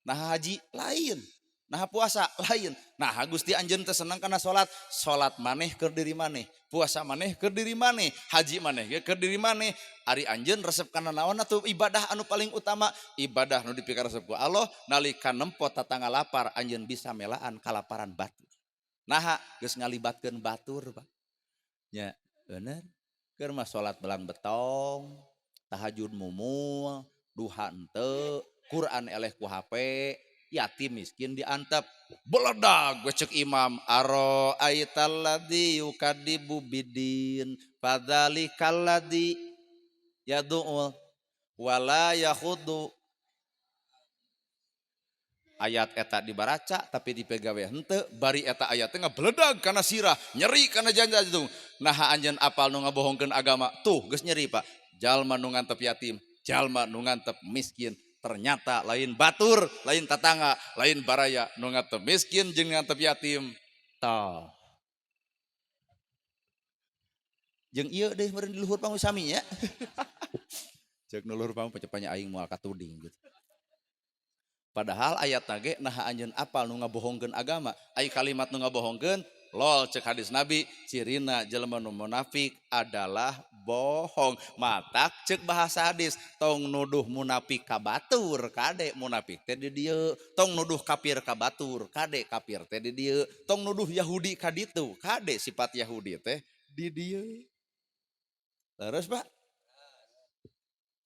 Nah haji lain. Nah puasa lain. Nah Gusti anjeun teh seneng kana salat. Salat maneh keur diri maneh, puasa maneh keur diri maneh, haji maneh ge keur diri maneh. Ari anjeun resep kana naon atuh ibadah anu paling utama? Ibadah nu dipikaresep ku Allah nalika nempo tatangga lapar anjeun bisa melaan kalaparan batur. Naha geus ngalibatkeun batur, Pak. Nya, bener. Keur mah salat belang betong, tahajud mumul, duha henteu, Quran eleh ku HP, yatim miskin diantep. Beledag gue cek imam aro aitalladzi yukadibu bidin fadzalikal ladzi yad'u wala yakhudu. Ayat eta dibaraca tapi dipegawe henteu, bari eta ayat teh ngabeledag kana sirah, nyeri kana jantung. Naha anjeun apal nu ngabohongkeun agama? Tuh geus nyeri Pak. Jalma nu ngantep yatim, jalma nu ngantep miskin. Ternyata lain batur, lain tatangga, lain baraya nu ngantep miskin jeung ngantep yatim. Tah. Jeung ieu deui meureun di luhur panggung sami nya. Ceuk nu luhur panggung cepanya aing moal katuding gitu. Padahal ayat ge naha anjeun apal nu ngabohongkeun agama, ai kalimat nu ngabohongkeun lol cek hadis Nabi, cirina jelema nu munafik adalah bohong. Matak cek bahasa hadis, tong nuduh munafik ka batur, kade munafik teh di dieu, tong nuduh kafir ka batur, kade kafir teh di dieu, tong nuduh Yahudi ka ditu, kade sifat Yahudi teh di dieu. Terus Pak?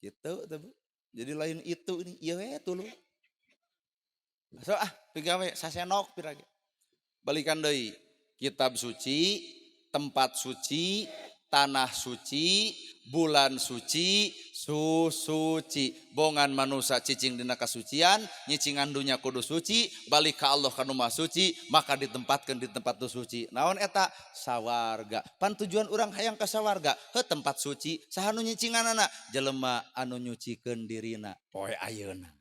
Gitu teh Bu. Jadi lain itu ini, ieu we tuluy. So ah, pigawe sasenok pirage. Balikan deui. Kitab suci, tempat suci, tanah suci, bulan suci, susuci. Bongan manusia cicing dina kasucian, nyicingan dunya kudu suci, balik ka Allah ka nu maha suci, maka ditempatkeun di tempat nu suci. Naon eta? Sawarga. Pan tujuan urang hayang ka sawarga, heuh tempat suci, saha nu nyicinganana? Jelema anu nyucikeun dirina poe ayeuna.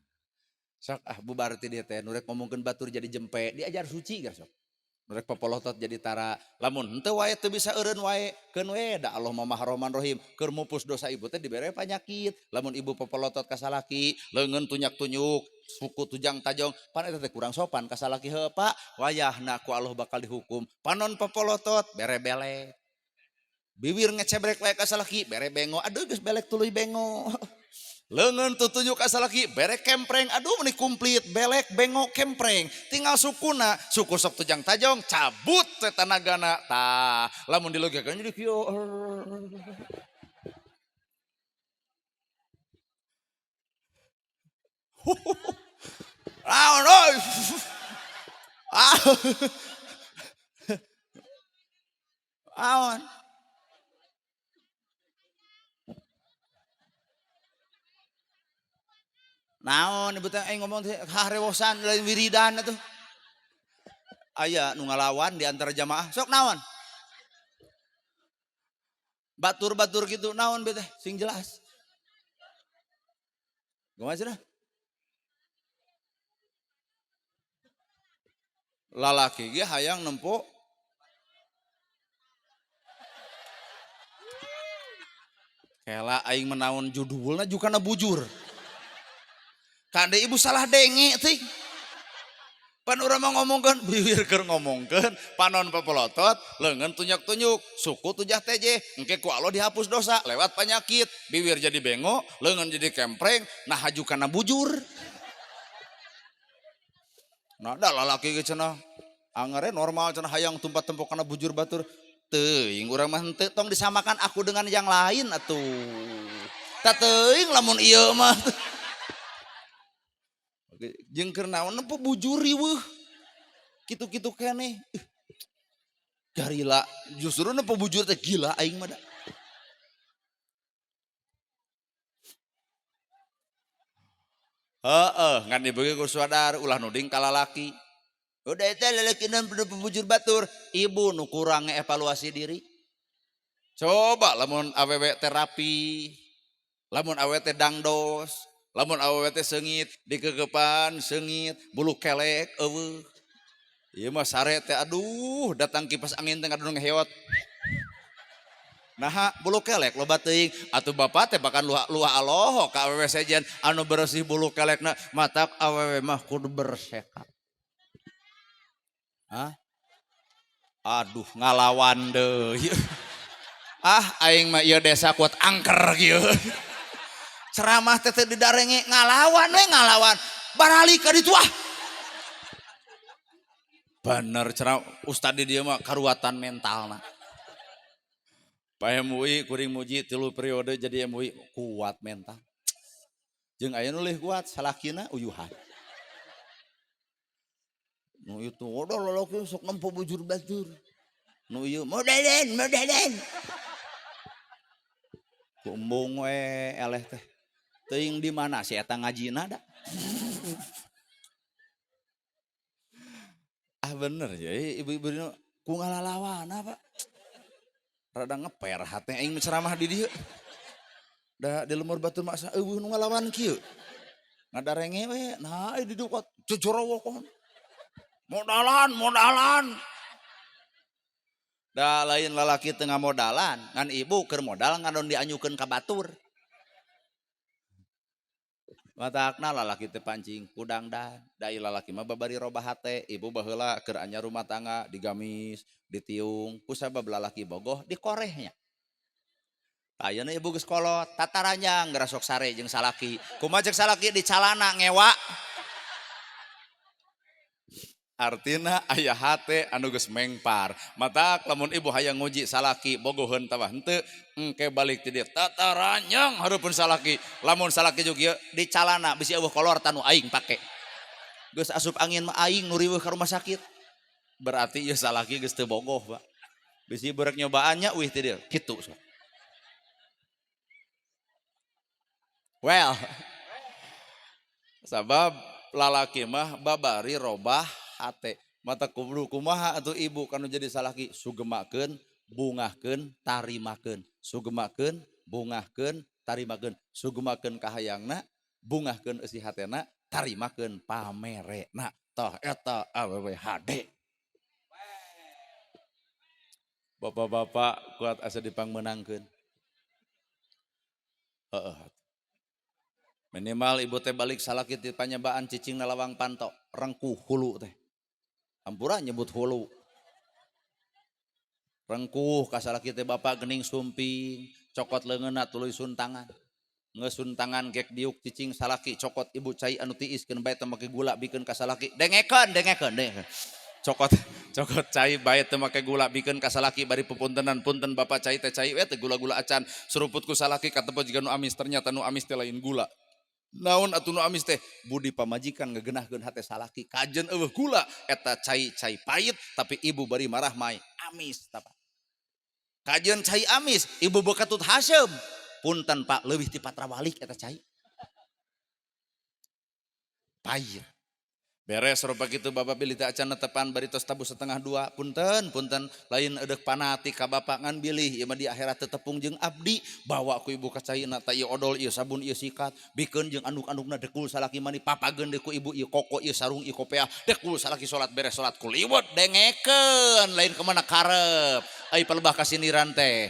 Sok ah bubar ti dieu teh nu rek ngomongkeun batur jadi jempe, diajar suci geus sok. Nu rek popolotot jadi tara. Lamun henteu wae teu bisa eureun wae, keun we da Allah mah Maha Rahman Rahim. Keur mupus dosa ibu teh dibere panyakit. Lamun ibu popolotot ka salaki, leungeun tunyak-tunyuk, suku tujang tajong, pan eta teh kurang sopan ka salaki heuh Pak, wayahna ku Allah bakal dihukum. Panon popolotot bere belek. Bibir ngecebrek wae ka salaki, bere bengo. Aduh geus belek tuluy bengo. Leungeun tutunjuk ka salaki, bere kempreng, aduh meni komplit, belek, bengo, kempreng. Tinggal sukuna, suku sok tujang tajong, cabut teh tanagana. Tah, lamun dilogikakeun jadi kieu. Naon euy? Ah. Naon? Naon ibu teh ngomong teh harewosan lain wiridan atuh. Aya nu ngalawan di antara jamaah, sok naon? Batur-batur gitu naon bete sing jelas. Kumaha cenah? Lalaki ge hayang nempo kela aing menaon judulna jukana bujur. Kade ibu salah denge teh. Pan urang mah ngomongkeun, bibir keur ngomongkeun, panon pepolotot, leungeun tunyak-tunyuk, suku tujah teje, engke ku Allah dihapus dosa lewat penyakit, bibir jadi bengo, leungeun jadi kempreng, nah haju kana bujur. Nah da lalaki ge cenah angere normal cenah hayang tumpat tempok kana bujur batur. Teuing urang mah henteu, tong disamakan aku dengan yang lain atuh. Tah teuing lamun ieu mah. Jeung keur naon nempo bujur riweuh. Kitu-kitu keneh. Garila, justru nempo bujur teh gila aing mah da. Heeh, ngan ibu ge sadar ulah nuding ka lalaki. Udah eta lalaki nempo bujur batur, ibu nu kurang ngevaluasi diri. Coba lamun awewe terapi, lamun awewe teh dangdos, lamun awewe teh seungit, dikegepan seungit, bulu kelek eueuh. Ieu mah sare teh aduh, datang kipas angin teh ngadon ngeheot. Naha bulu kelek loba teuing, atuh bapak teh bahkan luah aloho ka awewe sejen anu bersih bulu kelekna, matak awewe mah kudu bersekat. Hah? Aduh ngalawan deui. Ah aing mah ieu desa kuat angker kieu. Ceramah teh teu didarenge ngalawan we ngalawan. Baralik ka ditu ah. Bener ceramah ustad di dieu mah karuatan mentalna. Pak MUI kuring muji 3 periode jadi MUI kuat mental. Jeung aya nu leuwih kuat salakina uyuhan. Nu itu udah lalaki sok nempo bujur batur. Nu ieu modelen modelen. Kumbung we eleh teh. Teuing di mana si eta ngajina da. Ah bener ya ibu-ibu nu ku ngalalawana Pak. Rada ngeper hate aing ceramah di dieu. Da di lemur batur mah asa eueuh nu ngalawan kieu. Ngadarenge we, nah di dieu jojorowok. Modalan, modalan. Da lain lalaki teu ngamodalan, ngan ibu keur modal ngadon dianyukeun ka batur. Matakna lalaki teh pancing kudangdan, da ieu lalaki mah babari robah hate, ibu baheula keur anyar rumah tangga digamis, ditiung, ku sabab lalaki bogoh dikorehnya. Ayeuna ibu geus kolot, tataranjang geura sok sare jeung salaki. Kumaha ceuk salaki di calana ngewa. Artina aya hate anu geus mengpar. Matak lamun ibu hayang nguji salaki bogoheun tawa henteu, engke balik ti dieu tataranjang hareupeun salaki. Lamun salaki juga ieu di calana bisi eueuh kolor tanu aing pake. Geus asup angin mah aing nu riweuh ka rumah sakit. Berarti ieu salaki geus teu bogoh, Pak. Bisi berek nyobaannya uih ti dieu, kitu sok. Well, sabab lalaki mah babari robah hate. Mata kudu kumaha atuh ibu kanu jadi salaki sugemakeun, bungahkeun, tarimakeun. Sugemakeun, bungahkeun, tarimakeun. Sugemakeun kahayangna, bungahkeun eusi hatena, tarimakeun pamerena. Tah eta awewe hade. Bapak-bapak kuat asa dipangmeunangkeun. Heeh. Minimal ibu teh balik salaki ti panyabaan cicing na lawang panto, rengkuh hulu teh. Ampura nyebut hulu. Rengkuh ka salaki teh bapak gening sumping, cokot leungeunna tuluy suntangan. Ngesuntangan gek diuk cicing salaki, cokot ibu cai anu tiis keun bae teu make gula bikeun ka salaki. Dengekeun, dengekeun, dengekeun. Cokot, cokot cai bae teu make gula bikeun ka salaki bari pupuntenan punten bapak cai teh cai we teh gula-gula acan. Suruput ku salaki katempo jiga nu amis, ternyata nu amis teh lain gula. Naon atuh nu amis teh budi pamajikan ngegenahkeun hate salaki kajen eueuh gula eta cai-cai pahit tapi ibu bari marah mai amis tah. Kajen cai amis ibu bekatut haseum punten Pak leuwih ti patrawalik eta cai pahit. Beres rupa kitu bapak bilih teh acan netepan bari tos tabuh 1:30 punten punten lain eudek panati ka bapak ngan bilih ieu mah di akhirat teu tepung jeung abdi bawa ku ibu ka caina ta ieu odol ieu sabun ieu sikat bikeun jeung anduk-andukna dekul salaki mani papageun deui ku ibu ieu koko ieu sarung ieu kopeah dekul salaki salat beres salat kuliwet dengekeun lain kemana karep ai palebah kasindiran teh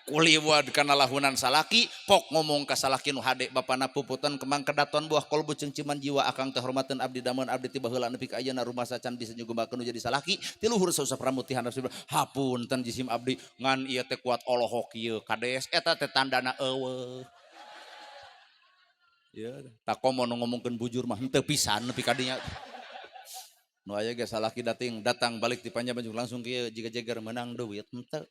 kuliwat kana lahunan salaki pok ngomong ka salaki nu hade bapana puputan kembang kedaton buah kolbu cengciman jiwa akang teh hormateun abdi dameun abdi ti baheula nepi ka ayeuna rumah sacan bisa nyugumakeun nu jadi salaki ti luhur sausap rambut ti handap hapunten jisim abdi ngan ieu teh kuat olohok ieu kades eta teh tandana eueuh ieu takomo nu ngomongkeun bujur mah henteu pisan nepi ka dinya nu aya ge salaki dating datang balik ti Panjang langsung kieu jiga jeger meunang duit henteu.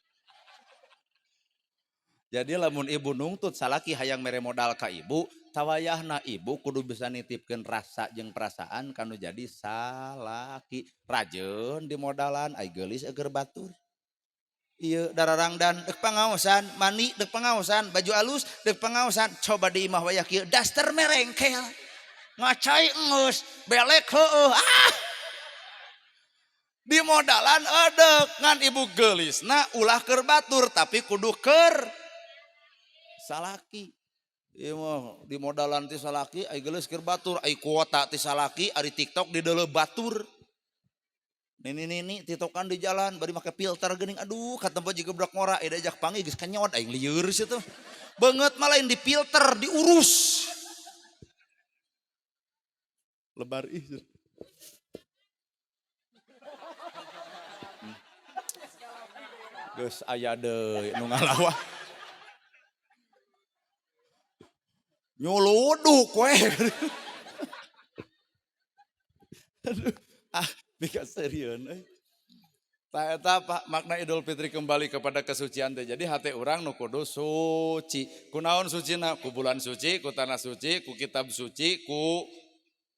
Jadi lamun ibu nungtut salaki hayang mere modal ka ibu, tawayahna ibu kudu bisa nitipkeun rasa jeung perasaan kanu jadi salaki. Rajeun di modalan ai geulis eger batur. Ieu dararangdan deuk pangaosan, mani deuk pangaosan, baju alus deuk pangaosan, coba di imah wayah kieu daster merengkel. Ngacai enggeus, belek heueuh. Ah. Di modalan edeuk ngan ibu geulisna ulah keur batur tapi kudu keur salaki. Ieu mah di modalan ti salaki ai geulis keur batur, ai kuota ti salaki, ari TikTok di deuleu batur. Nini-nini TikTokan di jalan bari make filter geuning aduh katempo jiga budak ngora ieu diajak panggih geus kenyot aing lieur situ. Beungeut mah lain dipilter, diurus. Lebar ih. Geus aya deui nu ngalawan. Nyuluduk we. Aduh, ah mika serieun euy. Tah eta Pak makna Idul Fitri kembali kepada kesucian teh. Jadi hate urang nu kudu suci. Kunaon sucina? Ku bulan suci, ku tanah suci, ku kitab suci, ku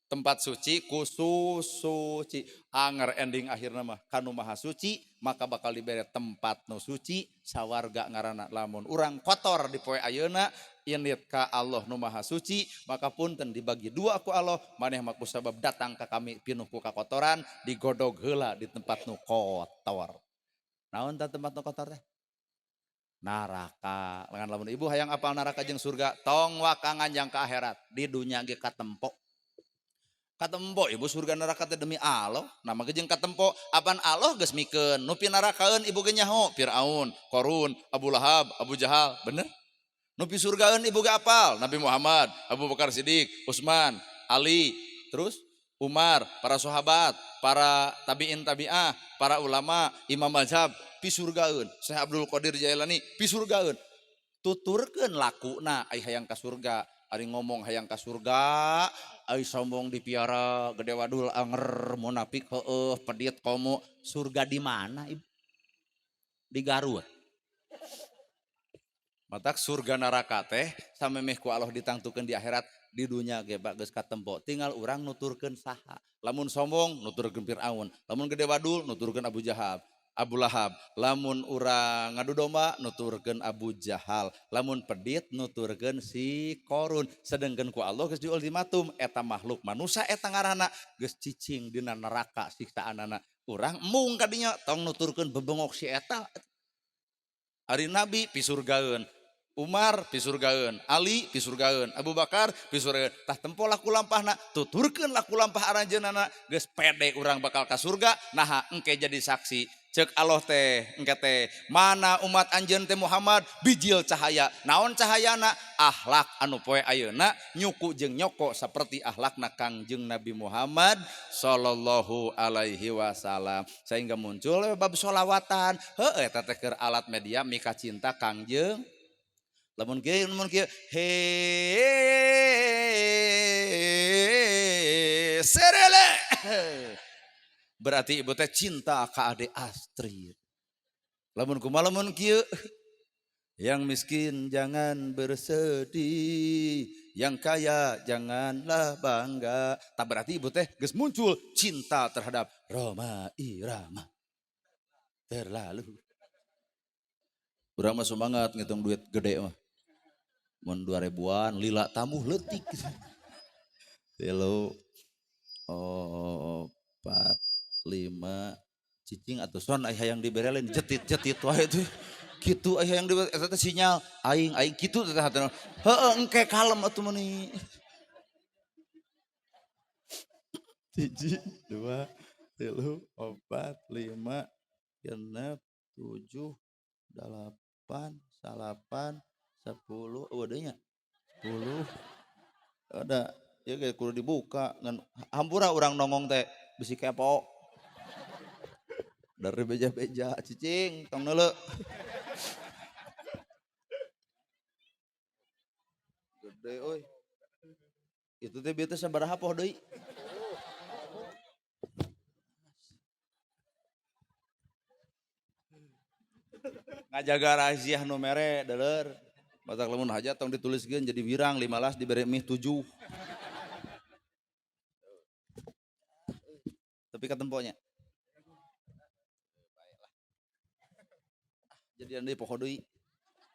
tempat suci, ku suci. Anger ending akhirna mah kanu maha suci, maka bakal dibere tempat nu suci sawarga ngaranna. Lamun urang kotor di poe ayeuna init ka Allah nu maha suci, maka punten dibagi dua ku Allah, maneh mah ku sabab datang ka kami pinuh ku kakotoran, digodog heula di tempat nu kotor. Naon tah tempat nu kotor teh? Neraka. Lengan lamun ibu hayang apal neraka jeung surga, tong waka nganjang ka akhirat, di dunya ge katempo. Katempo ibu surga neraka teh demi Allah, nama ge jeung katempo, apan Allah geus mikeun, nu pinarakaeun ibu ge nyaho, Firaun, Korun, Abu Lahab, Abu Jahal, bener? Nu pisurgaeun ibu ge apal, Nabi Muhammad, Abu Bakar Siddiq, Utsman, Ali, terus Umar, para sahabat, para tabiin tabiah, para ulama, imam mazhab, pisurgaeun. Syekh Abdul Qadir Jailani pisurgaeun. Tuturkeun lakuna ai hayang ka surga, ari ngomong hayang ka surga, ai sombong dipiara, gede wadul anger, munafik heueuh, pedit komo, surga di mana ibu? Di Garut. Matak surga neraka teh samemeh ku Allah ditangtukeun di akhirat, di dunya ge geus katempo, tinggal urang nuturkeun saha. Lamun sombong nuturkeun Firaun, lamun gede wadul nuturkeun Abu Jahal, Abu Lahab, lamun urang ngadu domba nuturkeun Abu Jahal, lamun pedit nuturkeun si Korun. Sedengkeun ku Allah geus diultimatum eta makhluk manusia eta ngaranna geus cicing dina neraka siksaanana. Urang embung kadinya tong nuturkeun bebengok si eta. Ari Nabi pisurgaeun, Umar pisurgaeun, Ali pisurgaeun, Abu Bakar pisurgaeun. Tah tempo laku lampahna, tuturkeun laku lampah aranjeunana, geus pede urang bakal ka surga, naha engke jadi saksi. Ceuk Allah teh engke teh, mana umat anjeun teh Muhammad bijil cahaya. Naon cahayana? Akhlak anu poe ayeuna nyuku jeung nyoko seperti akhlakna Kangjeng Nabi Muhammad sallallahu alaihi wasallam. Sehingga muncul bab sholawatan. Heueuh eta teh keur alat media mika cinta Kangjeng. Lamun kieu lamun kieu he serele. Berarti ibu teh cinta ka Ade Astrid. Lamun kumaha lamun kieu yang miskin jangan bersedih, yang kaya janganlah bangga. Tak berarti ibu teh geus muncul cinta terhadap Rhoma Irama. Terlalu. Urang mah semangat ngitung duit gede mah. Mun 2000-an lila tamuh leutik. 3, 4, 5 cicing atuh son ai hayang diberelin jetit-jetit wae tuh. Kitu ai hayang dibere eta teh sinyal aing aing kitu teh hatena. Heueuh engke kalem atuh meuni. 1, 2, 3, 4, 5, 6, 7, 8, 9, 10, oh adanya 10, ada, ya kayak kudu dibuka, ngan hampura orang nongong teh bisi kepo, dari beja-beja, cicing, tong neuleu. Gede euy, itu teh bieu teh sabaraha poh deui? Ngajaga rahasia nu mere deuleur. Batak lamun hajat tong dituliskeun jadi wirang 15 dibere mih 7. Tapi katemponya. Jadian deui poho deui.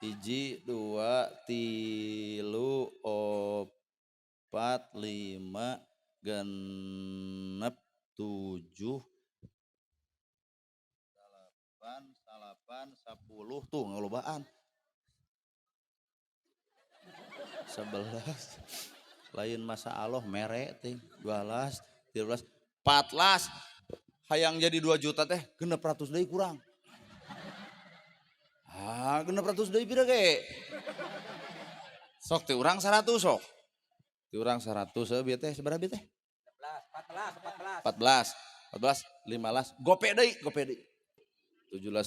1, 2, 3, 4, 5, 6, 7, 8, 9, 10 tuh ngalobaan. 11 lain masa Allah mere ting 12, 13, 14 hayang jadi 2 juta teh 600 deui kurang. Ah, 600 deui pira ge? Sok ti urang 100 sok. Ti urang 100 heuh bieu teh sabaraha bieu teh? 14, 14, 14, 15, gope deui, gope deui. 17, 5,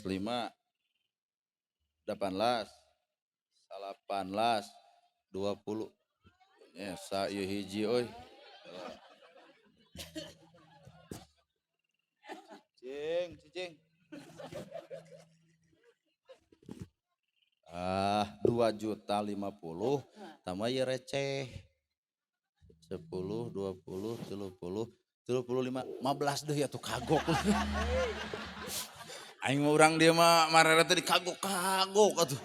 18, 18, 20. Esa ieu hiji euy. Cicing, cicing. Ah, 2.050.000 tambah ieu receh. 10, 20, 30, 35, 15 deui atuh kagok. Aing mah urang dia mah marere teh dikagok-kagok atuh.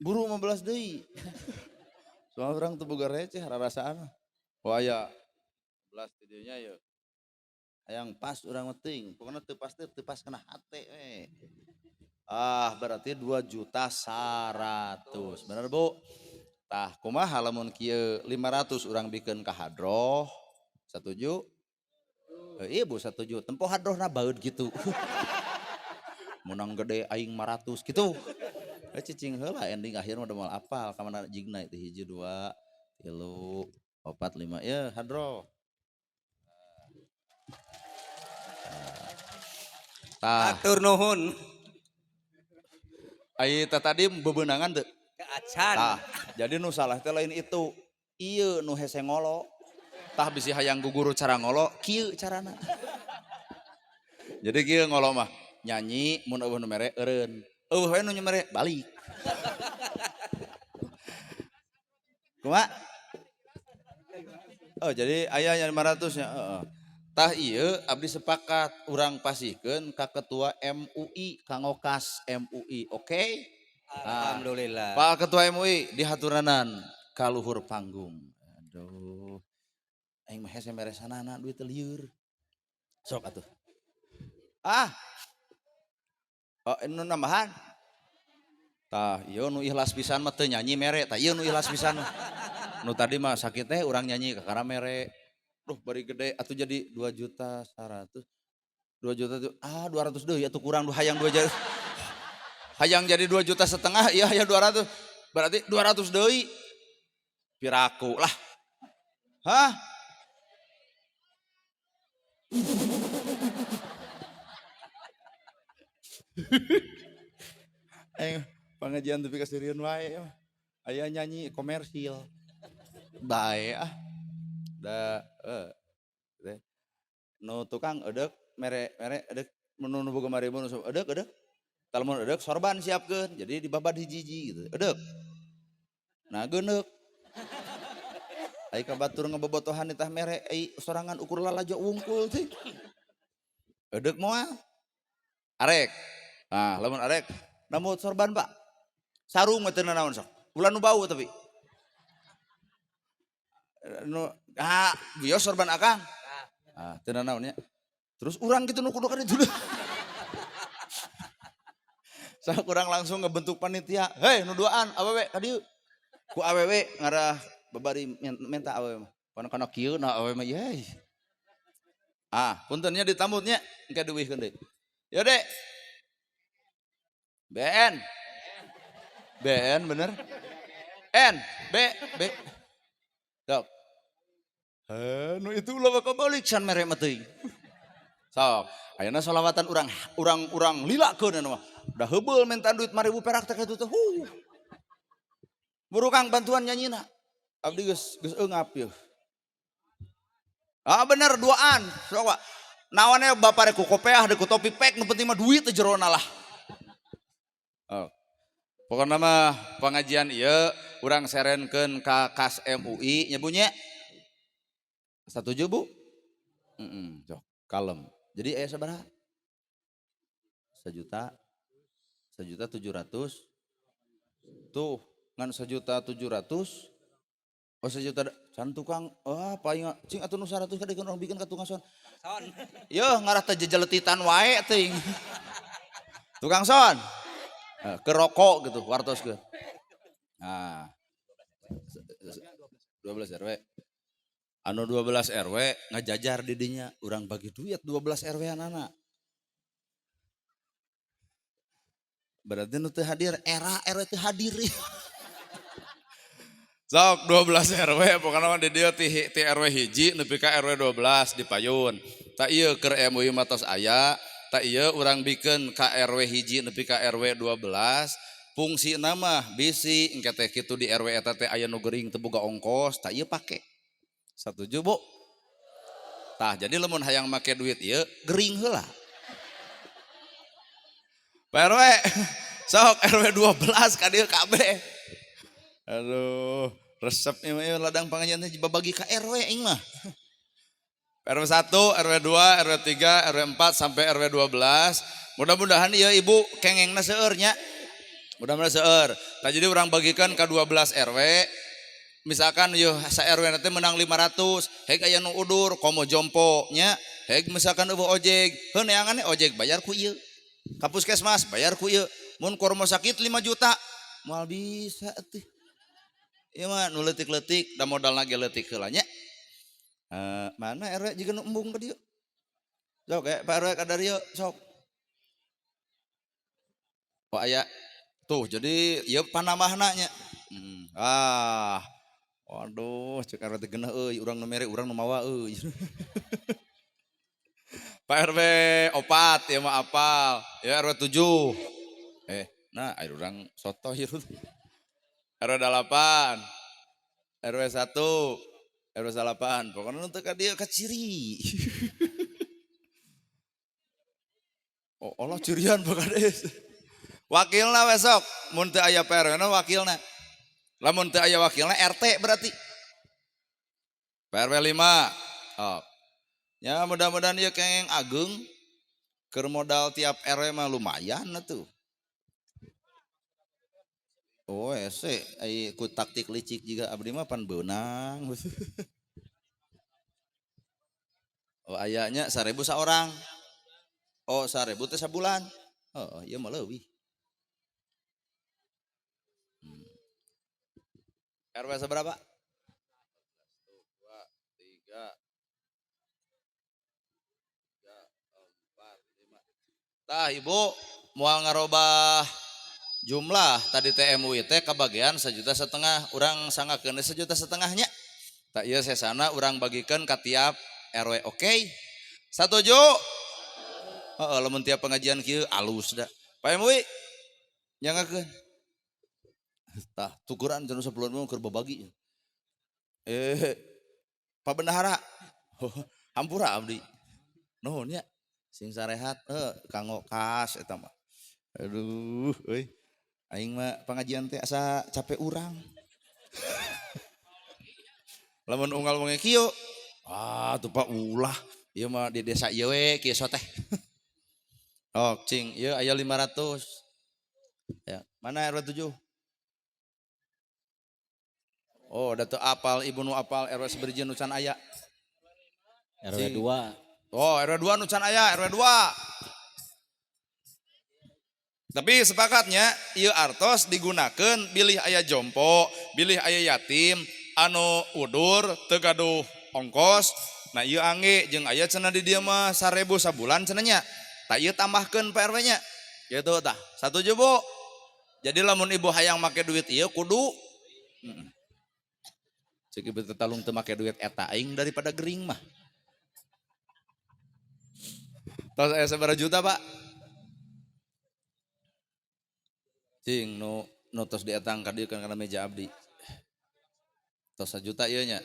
Buru 15 deui. Soalnya urang teu boga receh rarasaan mah. Oh aya 11 di dieu nya yeuh. Hayang pas urang mah teuing, pokona teu pas teh teu pas kana hate we. Ah, berarti 2.100.000. Bener, Bu? Tah, kumaha lamun kieu 500 urang bikeun ka hadroh? Satuju? Eh, ibu satuju. Tempo hadrohna baeud gitu. Menang gede aing 500 gitu. Eh, cicing heula ending akhir mah moal apal ka mana jigna itu 1 2 3 4 5 ya hadroh. Tah. Atur nuhun. Ai teh tadi bebenangan teu? Acan. Tah, jadi nu salah teh lain itu. Ieu nu hese ngolo. Tah bisi hayang guguru cara ngolo, kieu carana. Jadi kieu ngolo mah nyanyi mun eueuh nu mere eureun. Eueuh we nu mere balik. Kumaha? Oh, jadi aya nya 500 nya, heeh. Tah ieu abdi sepakat urang pasihkeun ka ketua MUI kanggo kas MUI, oke? Okay? Alhamdulillah. Pak Ketua MUI dihaturanan ka luhur panggung. Aduh. Aing mah hese meresanana duit teh lieur. Sok atuh. Ah. Oh, nu nambahan. Tah, ieu nu ikhlas pisan mah teu nyanyi mere, tah ieu nu ikhlas pisan mah. Nu tadi mah sakit teh urang nyanyi kakara mere. Duh, bari gede atuh jadi 2.100.000. 2 juta tuh, ah 200 deui atuh kurang hayang 2 juta. Hayang jadi 2,5 juta, iya hayang 200. Berarti 200 deui. Piraku lah. Hah? Pengajian tapi kasirieun wae. Aya nyanyi komersil. Bae ah. Da teh. Nu tukang eudek mere mere eudek nu nu boga 5.000 nu eudek eudek. Talmun eudek sorban siapkeun. Jadi dibabad hiji-hiji gitu. Eudek. Nah geuneuk. Ai ka batur ngebobotohan ditah mere ai sorangan ukur lalajo wungkul teh. Eudek moal. Arek. Nah, lamun arek namut sorban, Pak. Sarung mah teu nanaon sok. Ulah nu bau tapi. Nu ah, bios sorban akang. Ah, teu nanaon nya. Terus urang kitu nu kudu ka ditu. Sok urang langsung ngebentuk panitia. Hei, nu duaan awewe ka dieu. Ku awewe ngarah babari menta awewe mah. Kana kana kieu na awewe mah yeuh. Ah, punten nya ditambutnya engke diwihkeun deui. Yo, Dek. BN. BN bener. N B B. Sok. Heh, nu itu ulah bakal balik san mere mah teuing. Sok, ayeuna solawatan urang urang urang lilakeun anu mah. Da heubeul mentan duit 5.000 perak teh kitu teh. Huh. Buru Kang bantuan nyanyina. Abdi geus geus eungap yeuh. Ah bener duaan. Sok Pak. Naonnya bapak rek ku kopeah deuk ku topi pek nu penting mah duit teh jerona lah. Oh. Pokokna mah pengajian ieu urang serenkeun ka kas MUI nya Bu nya. Satuju Bu? Heeh, sok kalem. Jadi aya sabaraha? 1 juta. 1.700.000. Tuh, ngan 1.700.000. Oh 1 juta can tukang ah paling cing atuh nu 100 kadieun urang bikin ka tukang son. Son. Yeuh ngarah teh jejeletitan wae teuing. Tukang son. Ke rokok gitu wartos ke. Nah. 12 RW. Anu 12 RW ngajajar di dinya urang bagi duit 12 RW anana. Berarti nu teu hadir era RW teu hadir. Sok 12 RW pokona mah di dieu ti RW 1 nepi ka RW 12 di payun. Ta ieu keur MUI mah tos aya, ta ieu urang bikeun ka RW 1 nepi ka RW 12. Fungsi nama bisi engke teh kitu di RW eta teh aya nu gering teu boga ongkos, ta ieu pake. Satuju Bu? Tah jadi lamun hayang make duit ieu gering heula. Pak RW, sok RW 12 ka dieu kabeh. Aduh, resep ieu mah ladang pangajian teh babagi ka RW aing mah. RW 1, RW 2, RW 3, RW 4 sampai RW 12. Mudah-mudahan ieu ibu kengengna seueur nya. Mudah-mudahan seueur. Tah jadi urang bagikan ka 12 RW. Misalkan yeuh sa RW na teh menang 500, heg aya nu udur komo jompo nya, heg misalkan eueuh ojek, heuh neangan ojek bayar ku ieu. Ka puskesmas bayar ku ieu. Mun ke rumah sakit 5 juta. Moal bisa atuh. Ieu mah nu leutik-leutik da modalna ge leutik heula nya. Mana RW jiga nu embung ka dieu? Sok ya, Pak RW ka dieu sok. Oh aya. Tuh jadi ieu panambahna nya. Ah. Waduh, cek RW teh geunah euy, urang nu mere urang nu mawa euy. Pak RW 4 ieu mah apal. Ya RW 7. Nah air urang soto ieu. RW 8. RW 1. RW 8. Pokokna nu teu ka dieu ka ciri. Oh, Allah cirian Pak Kades. Wakilna besok mun teu aya Pak RW na wakilna. Lamun teu aya wakilna RT berarti. Pak RW 5. Oh. Ya mudah-mudahan ieu kengeng ageung keur modal tiap RW mah lumayan atuh. Oh ese ai ku taktik licik jiga abdi mah pan beunang. Oh ayanya 1000 saorang. Oh 1000 teh sabulan. Oh ieu mah leuwih. RW seberapa? 1, 2, 3, 4, 5. Tah ibu moal ngarobah jumlah tadi teh MUI teh kabagian 1,5 juta, urang sangakeun 1,5 juta nya. Tak ieu sesana urang bagikeun ka tiap RW, oke? Okay? Satuju? Heeh, lamun tiap pengajian kieu alus da. Pak MUI nyangakeun. Tah tukuran cenah 10 mah keur babagi. Pak Bendahara. Hampura abdi. Nuhun nya. Sing sarehat kanggo kas eta mah. Aduh euy. Aing mah pengajian teh asa capek urang. Lamun unggal wengi kieu, ah tuh Pak ulah, ieu mah di desa ieu we kieu teh. Oh, cing, ieu aya 500. Ya, mana RW 7? Oh, da teu apal ibu nu apal RW sabaraha nu can aya. RW 2. Oh, RW 2 nu can aya, RW 2. Tapi sepakatnya ieu artos digunakeun bilih aya jompo, bilih aya yatim, anu udur teu gaduh ongkos. Nah ieu angge jeung aya cenah di dieu mah 1000 sabulan cenah nya. Tah ieu tambahkeun Pak RW nya. Gitu tah. Satuju Bu. Jadi lamun ibu hayang make duit ieu kudu Cek ibu teh talung teu make duit eta aing daripada gering mah. Tos aya sabaraha juta, Pak? Cing nu tos dietang ka dieu kana meja abdi. Tos 1 juta ieu nya.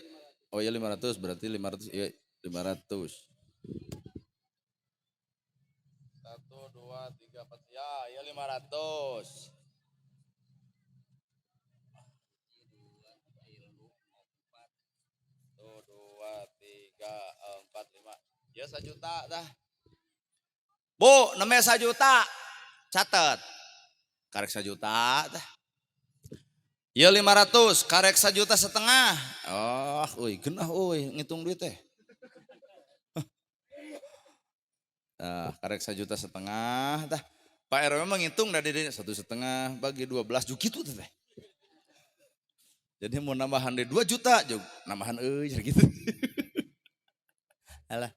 Oh iya 500 berarti 500 ieu 500. 1 2 3 4 ya, ieu 500. 1 2 3 4 5. Ya 1 juta dah. Bu, namanya 1 juta. Catet. Karek 1 juta dah. Ya 500, karek 1,5 juta. Oh, euy, geunah euy ngitung duit teh. Nah, karek 1,5 juta dah. Pak RW mah ngitung dari 1,5 bagi 12 juga gitu teh. Jadi mau nambahan deh 2 juta, jug nambahan euy gitu. Alah.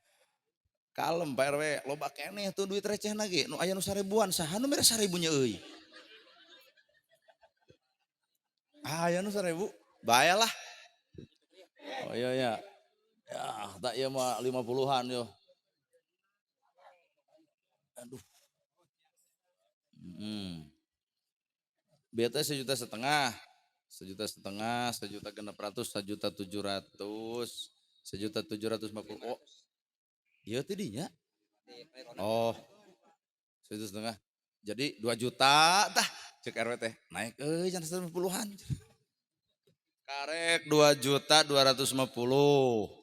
Kalem Pak RW, loba keneh tuh duit receh lagi. Nu aya nu 1000-an, saha nu mere 1000-nya euy. Ah, aya nu 1000, bae lah. Oh iya ya. Ya, tak ieu mah 50-an yo. Aduh. Biasanya 1,5 juta. 1,5 juta, 1,6 juta, 1,7 juta, 1,750 juta. Oh. Iya tidinya. Oh. 1,5 juta. Jadi 2 juta tah cek RW teh naik euy jangan 150-an. Karek 2,250 juta.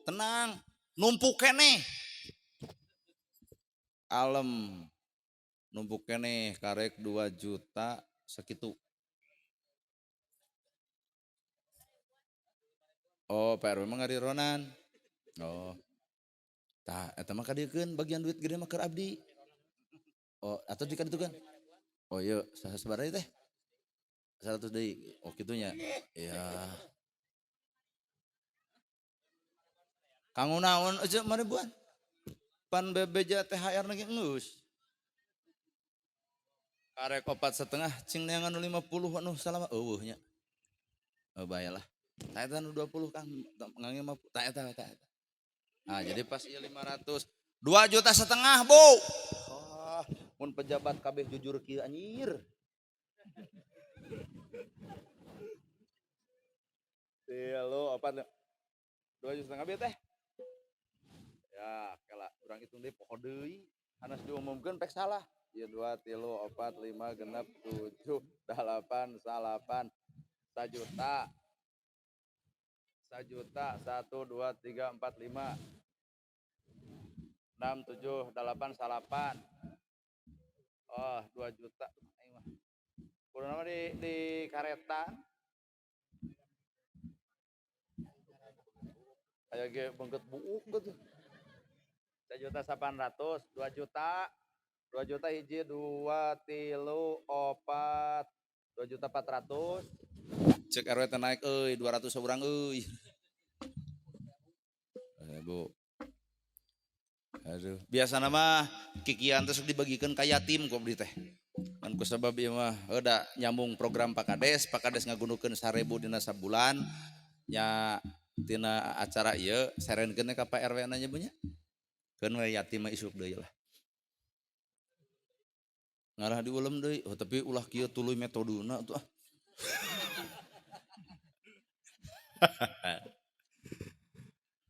Tenang, numpuk keneh. Alem. Numpuk keneh karek 2 juta sekitu. Oh, Pak RW mah ngarironan. Oh. Tah eta mah kadiekeun bagian duit gede mah keur abdi. Oh, atau jika itu kan? Oh iya, sabaraha teh? 100 deui. Oh kitunya. Iya. Kanggo naon aja 5.000-an? Pan bebeja THR lagi geus. Karek 4,5 cing neangan nu 50 anu salama eueuh nya. Oh bae lah. Tah eta nu 20 Kang, ngangge mah tah eta tah eta. Nah, jadi pas ieu 500, 2,5 juta, Bu. Wah, mun pejabat kabeh jujur kieu anjir. Tilu opat 2,5 juta bieu teh. Ya, kela urang hitung deui poho deui. Hanas diumumkeun pek salah. Ieu 2 3 4 5 6 7 8 9 1 juta. 1 juta, 1, 2, 3, 4, 5, 6, 7, 8, 9. Oh, 2 juta. Kudu nama di kareta. Aya ge bengket buuk gitu. 1.800.000, 2 juta, 2 juta hiji, 2, 3, 4, 2.400.000. Cek RW teh naik euy 200 urang euy. Bu. Aduh, biasana mah kikian teh sok dibagikeun ka yatim ku abdi teh. Kan ku sabab ieu mah heuh da nyambung program Pak Kades, Pak Kades ngagunukeun 1.000 dina sabulan nya tina acara ieu serenkeun ka Pak RW na nya Bu nya. Keun we yatim mah isuk deui lah. Ngarah diulem deui, oh tapi ulah kieu tuluy metodena atuh ah.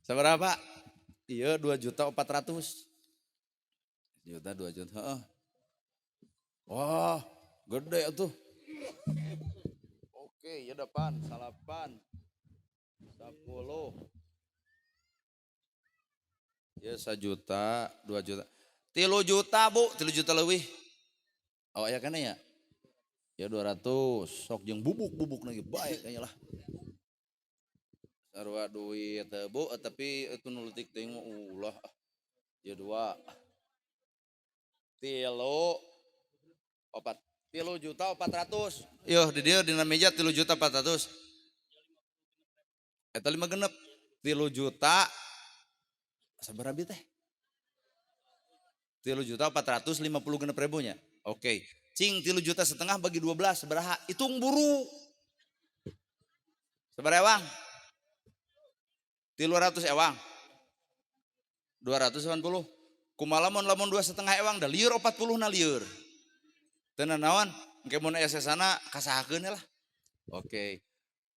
Sabaraha Pak? Iya 2.400.000. Juta 2 juta. Heeh. Wah, gede atuh. Oke, ya depan 8 10. Ya 1 juta, 2 juta. 3 juta, Bu, 3 juta leuwih. Oh, aya kana ya? Ya 200, sok jeung bubuk-bubuk lagi bae kayaknya lah. Sarua duit teh Bu, tapi itu nu leutik teuing mah ulah. Ya 2 3 4 3.400.000. Yuh di dieu dina meja 3.400.000. Eta 5 genep. 3 juta sabaraha bi teh? 3.456.000 nya. Oke. Cing 3,5 juta bagi 12 sabaraha? Hitung buru. Sabaraha ewang? 300 ewang. 280. Kumaha lamun lamun 2,5 ewang da lieur 40 na lieur. Teu nanaon, engke mun aya sesana kasahakeun lah. Oke.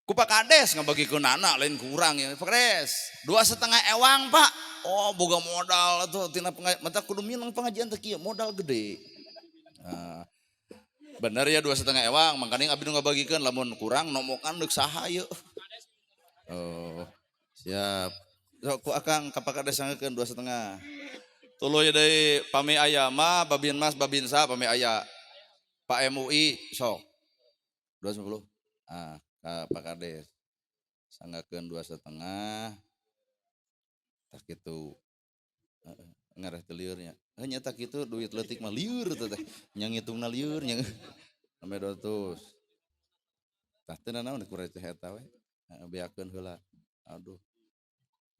Ku Pak Kades ngabagikeun anak lain kurang ya. Pak Kades, 2,5 ewang Pak. Oh, boga modal atuh tina mata kudu minang pengajian teh kieu modal gede. Nah, bener ya 2,5 ewang, makanya abdi nu ngabagikeun lamun kurang nomokan deuk saha ieu. Oh, siap. Sok ku akang ka Pak Kades sanggekeun 2,5. Tuluy deui pami aya mah babin mas babinsa pami aya. Pak MUI sok. 250. Ah, ka Pak Kades. Sanggakeun 2,5. Tah kitu. Heeh, ngarah teu lieur nya. Heuh nya tah kitu duit leutik mah lieur teh teh. Nya ngitungna lieur nya. Sampai 200. Tah teu nanaon ku receh eta we. Heeh, beakeun heula. Aduh.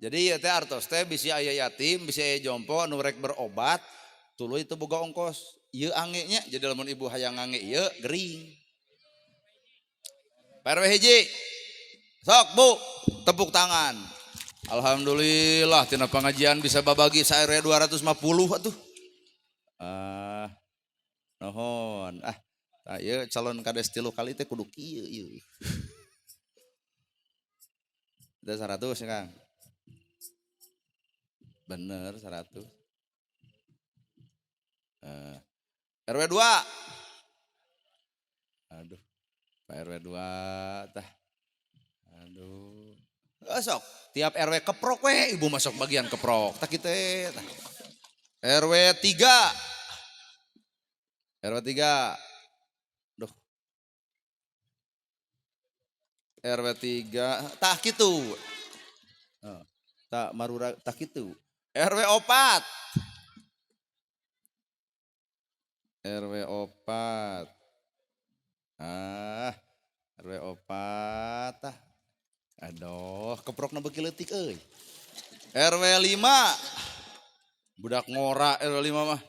Jadi ieu teh artos teh bisi aya yatim, bisi aya jompo anu rek berobat, tuluy teu boga ongkos. Ieu ange nya, jadi lamun ibu hayang ngange ieu gering. Pak RW hiji. Sok Bu, tepuk tangan. Alhamdulillah tina pengajian bisa babagi sa RW 250 atuh. Ah, nuhun. Ah, tah ieu calon kades 3 kali teh kudu kieu ieu. Udah 100 ya Kang. Bener 100. RW 2. Aduh, Pak RW 2 tah. Aduh. Sok, tiap RW keprok we, ibu masuk bagian keprok. Tah kitu tah. RW 3. RW 3. Duh. RW 3, tah kitu. Tah marura tah kitu. RW 4. RW 4. Ah, RW 4 ah. Aduh, keprokna beuki leutik euy. RW 5. Budak ngora RW 5 mah.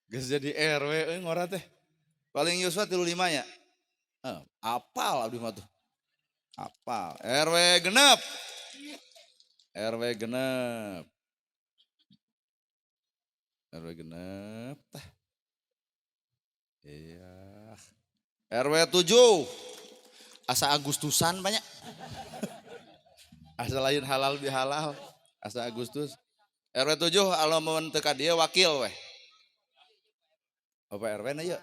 Geus jadi RW euy ngora teh. Paling yuswa 35 nya. Apal abdi mah tuh. Apal. RW 6. RW 6. RW 6 tah. Iya. RW 7. Asa Agustusan banyak. Asa lain halal bihalal. Asa Agustus. RW 7 alamun teu ka dieu wakil weh. Apa RW na ieu?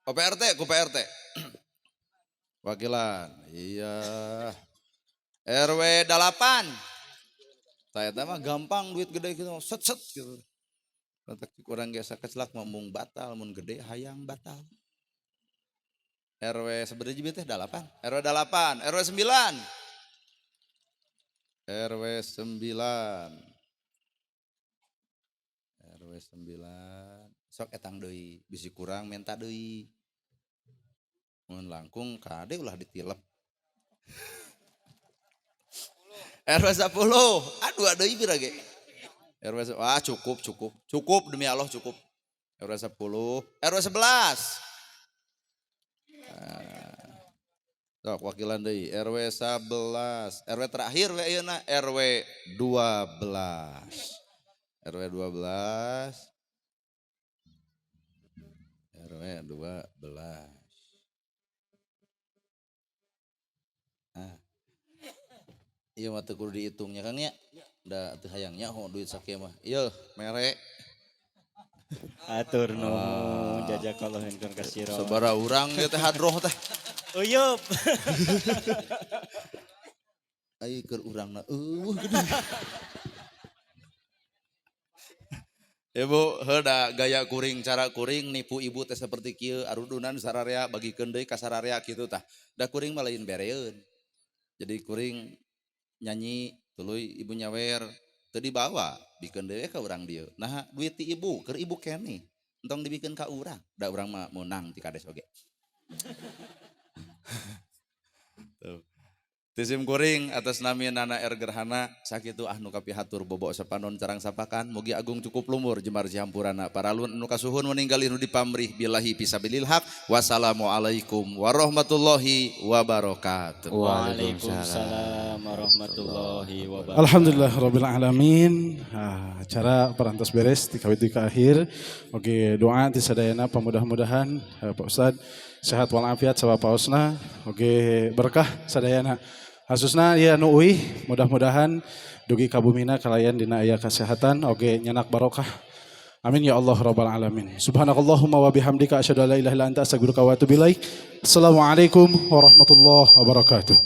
Oh PRT, ku PRT. Wakilan. Iya. RW 8. Tah eta mah gampang duit gede gitu, set set gitu. Letak kurang ge sakecelak mah mung batal, mun gede hayang batal. RW sebenarnya teh 8. RW 8, RW 9. RW 9. RW 9. Sok etang deui, bisi kurang menta deui. Mun langkung kade ulah ditilep. RW 10. Aduh deui pira ge. RW wah cukup cukup. Cukup demi Allah cukup. RW 10, RW 11. Nah. Sok wakilan deui RW 11. RW terakhir we ayeuna RW 12. RW 12. RW 12. Ah. Ieu mah teu kudu dihitungnya Kang nya. Da teu hayang nyaho duit sakieu mah. Ieu mere. Atur nuhun jazakallahu khairan katsira. Sabaraha urang ieu teh hadroh teh. Uyup. Ai keur urangna eueuh gede. Ibu heuda gaya kuring cara kuring nipu ibu teh seperti kieu arudunan sararea bagikeun deui ka sararea kitu tah. Da kuring mah lain bereun. Jadi kuring nyanyi tuluy ibu nyawer teu dibawa bikeun deui ka urang dieu. Nah duit ti ibu keur ibu keneh entong dibikeun ka urang. Da urang mah meunang ti kades oge. Tuh. Tisim kuring atas nami Nana R Gerhana sakitu ah nu kapihatur bobok sapanon carang sapakan mugi agung cukup lumur jemar sihampurana paralun nu kasuhun meninggal nu dipamrih billahi fisabilil haq. Wassalamualaikum warahmatullahi wabarakatuh. Waalaikumsalam warahmatullahi wabarakatuh. Alhamdulillah rabbil alamin. Acara parantos beres ti kawit ka akhir. Oke, doa ti sadayana pamudah-mudahan Pak Ustad sehat walafiat sabab paosna. Oke, berkah sadayana. Khususna ya nu uih mudah-mudahan dugi ka bumina kalayan dina aya kesehatan oge nyenak barokah. Amin ya Allah rabbal alamin. Subhanakallahumma wa bihamdika asyhadu an la ilaha illa anta astaghfiruka wa atubu ilaik. Assalamualaikum warahmatullahi wabarakatuh.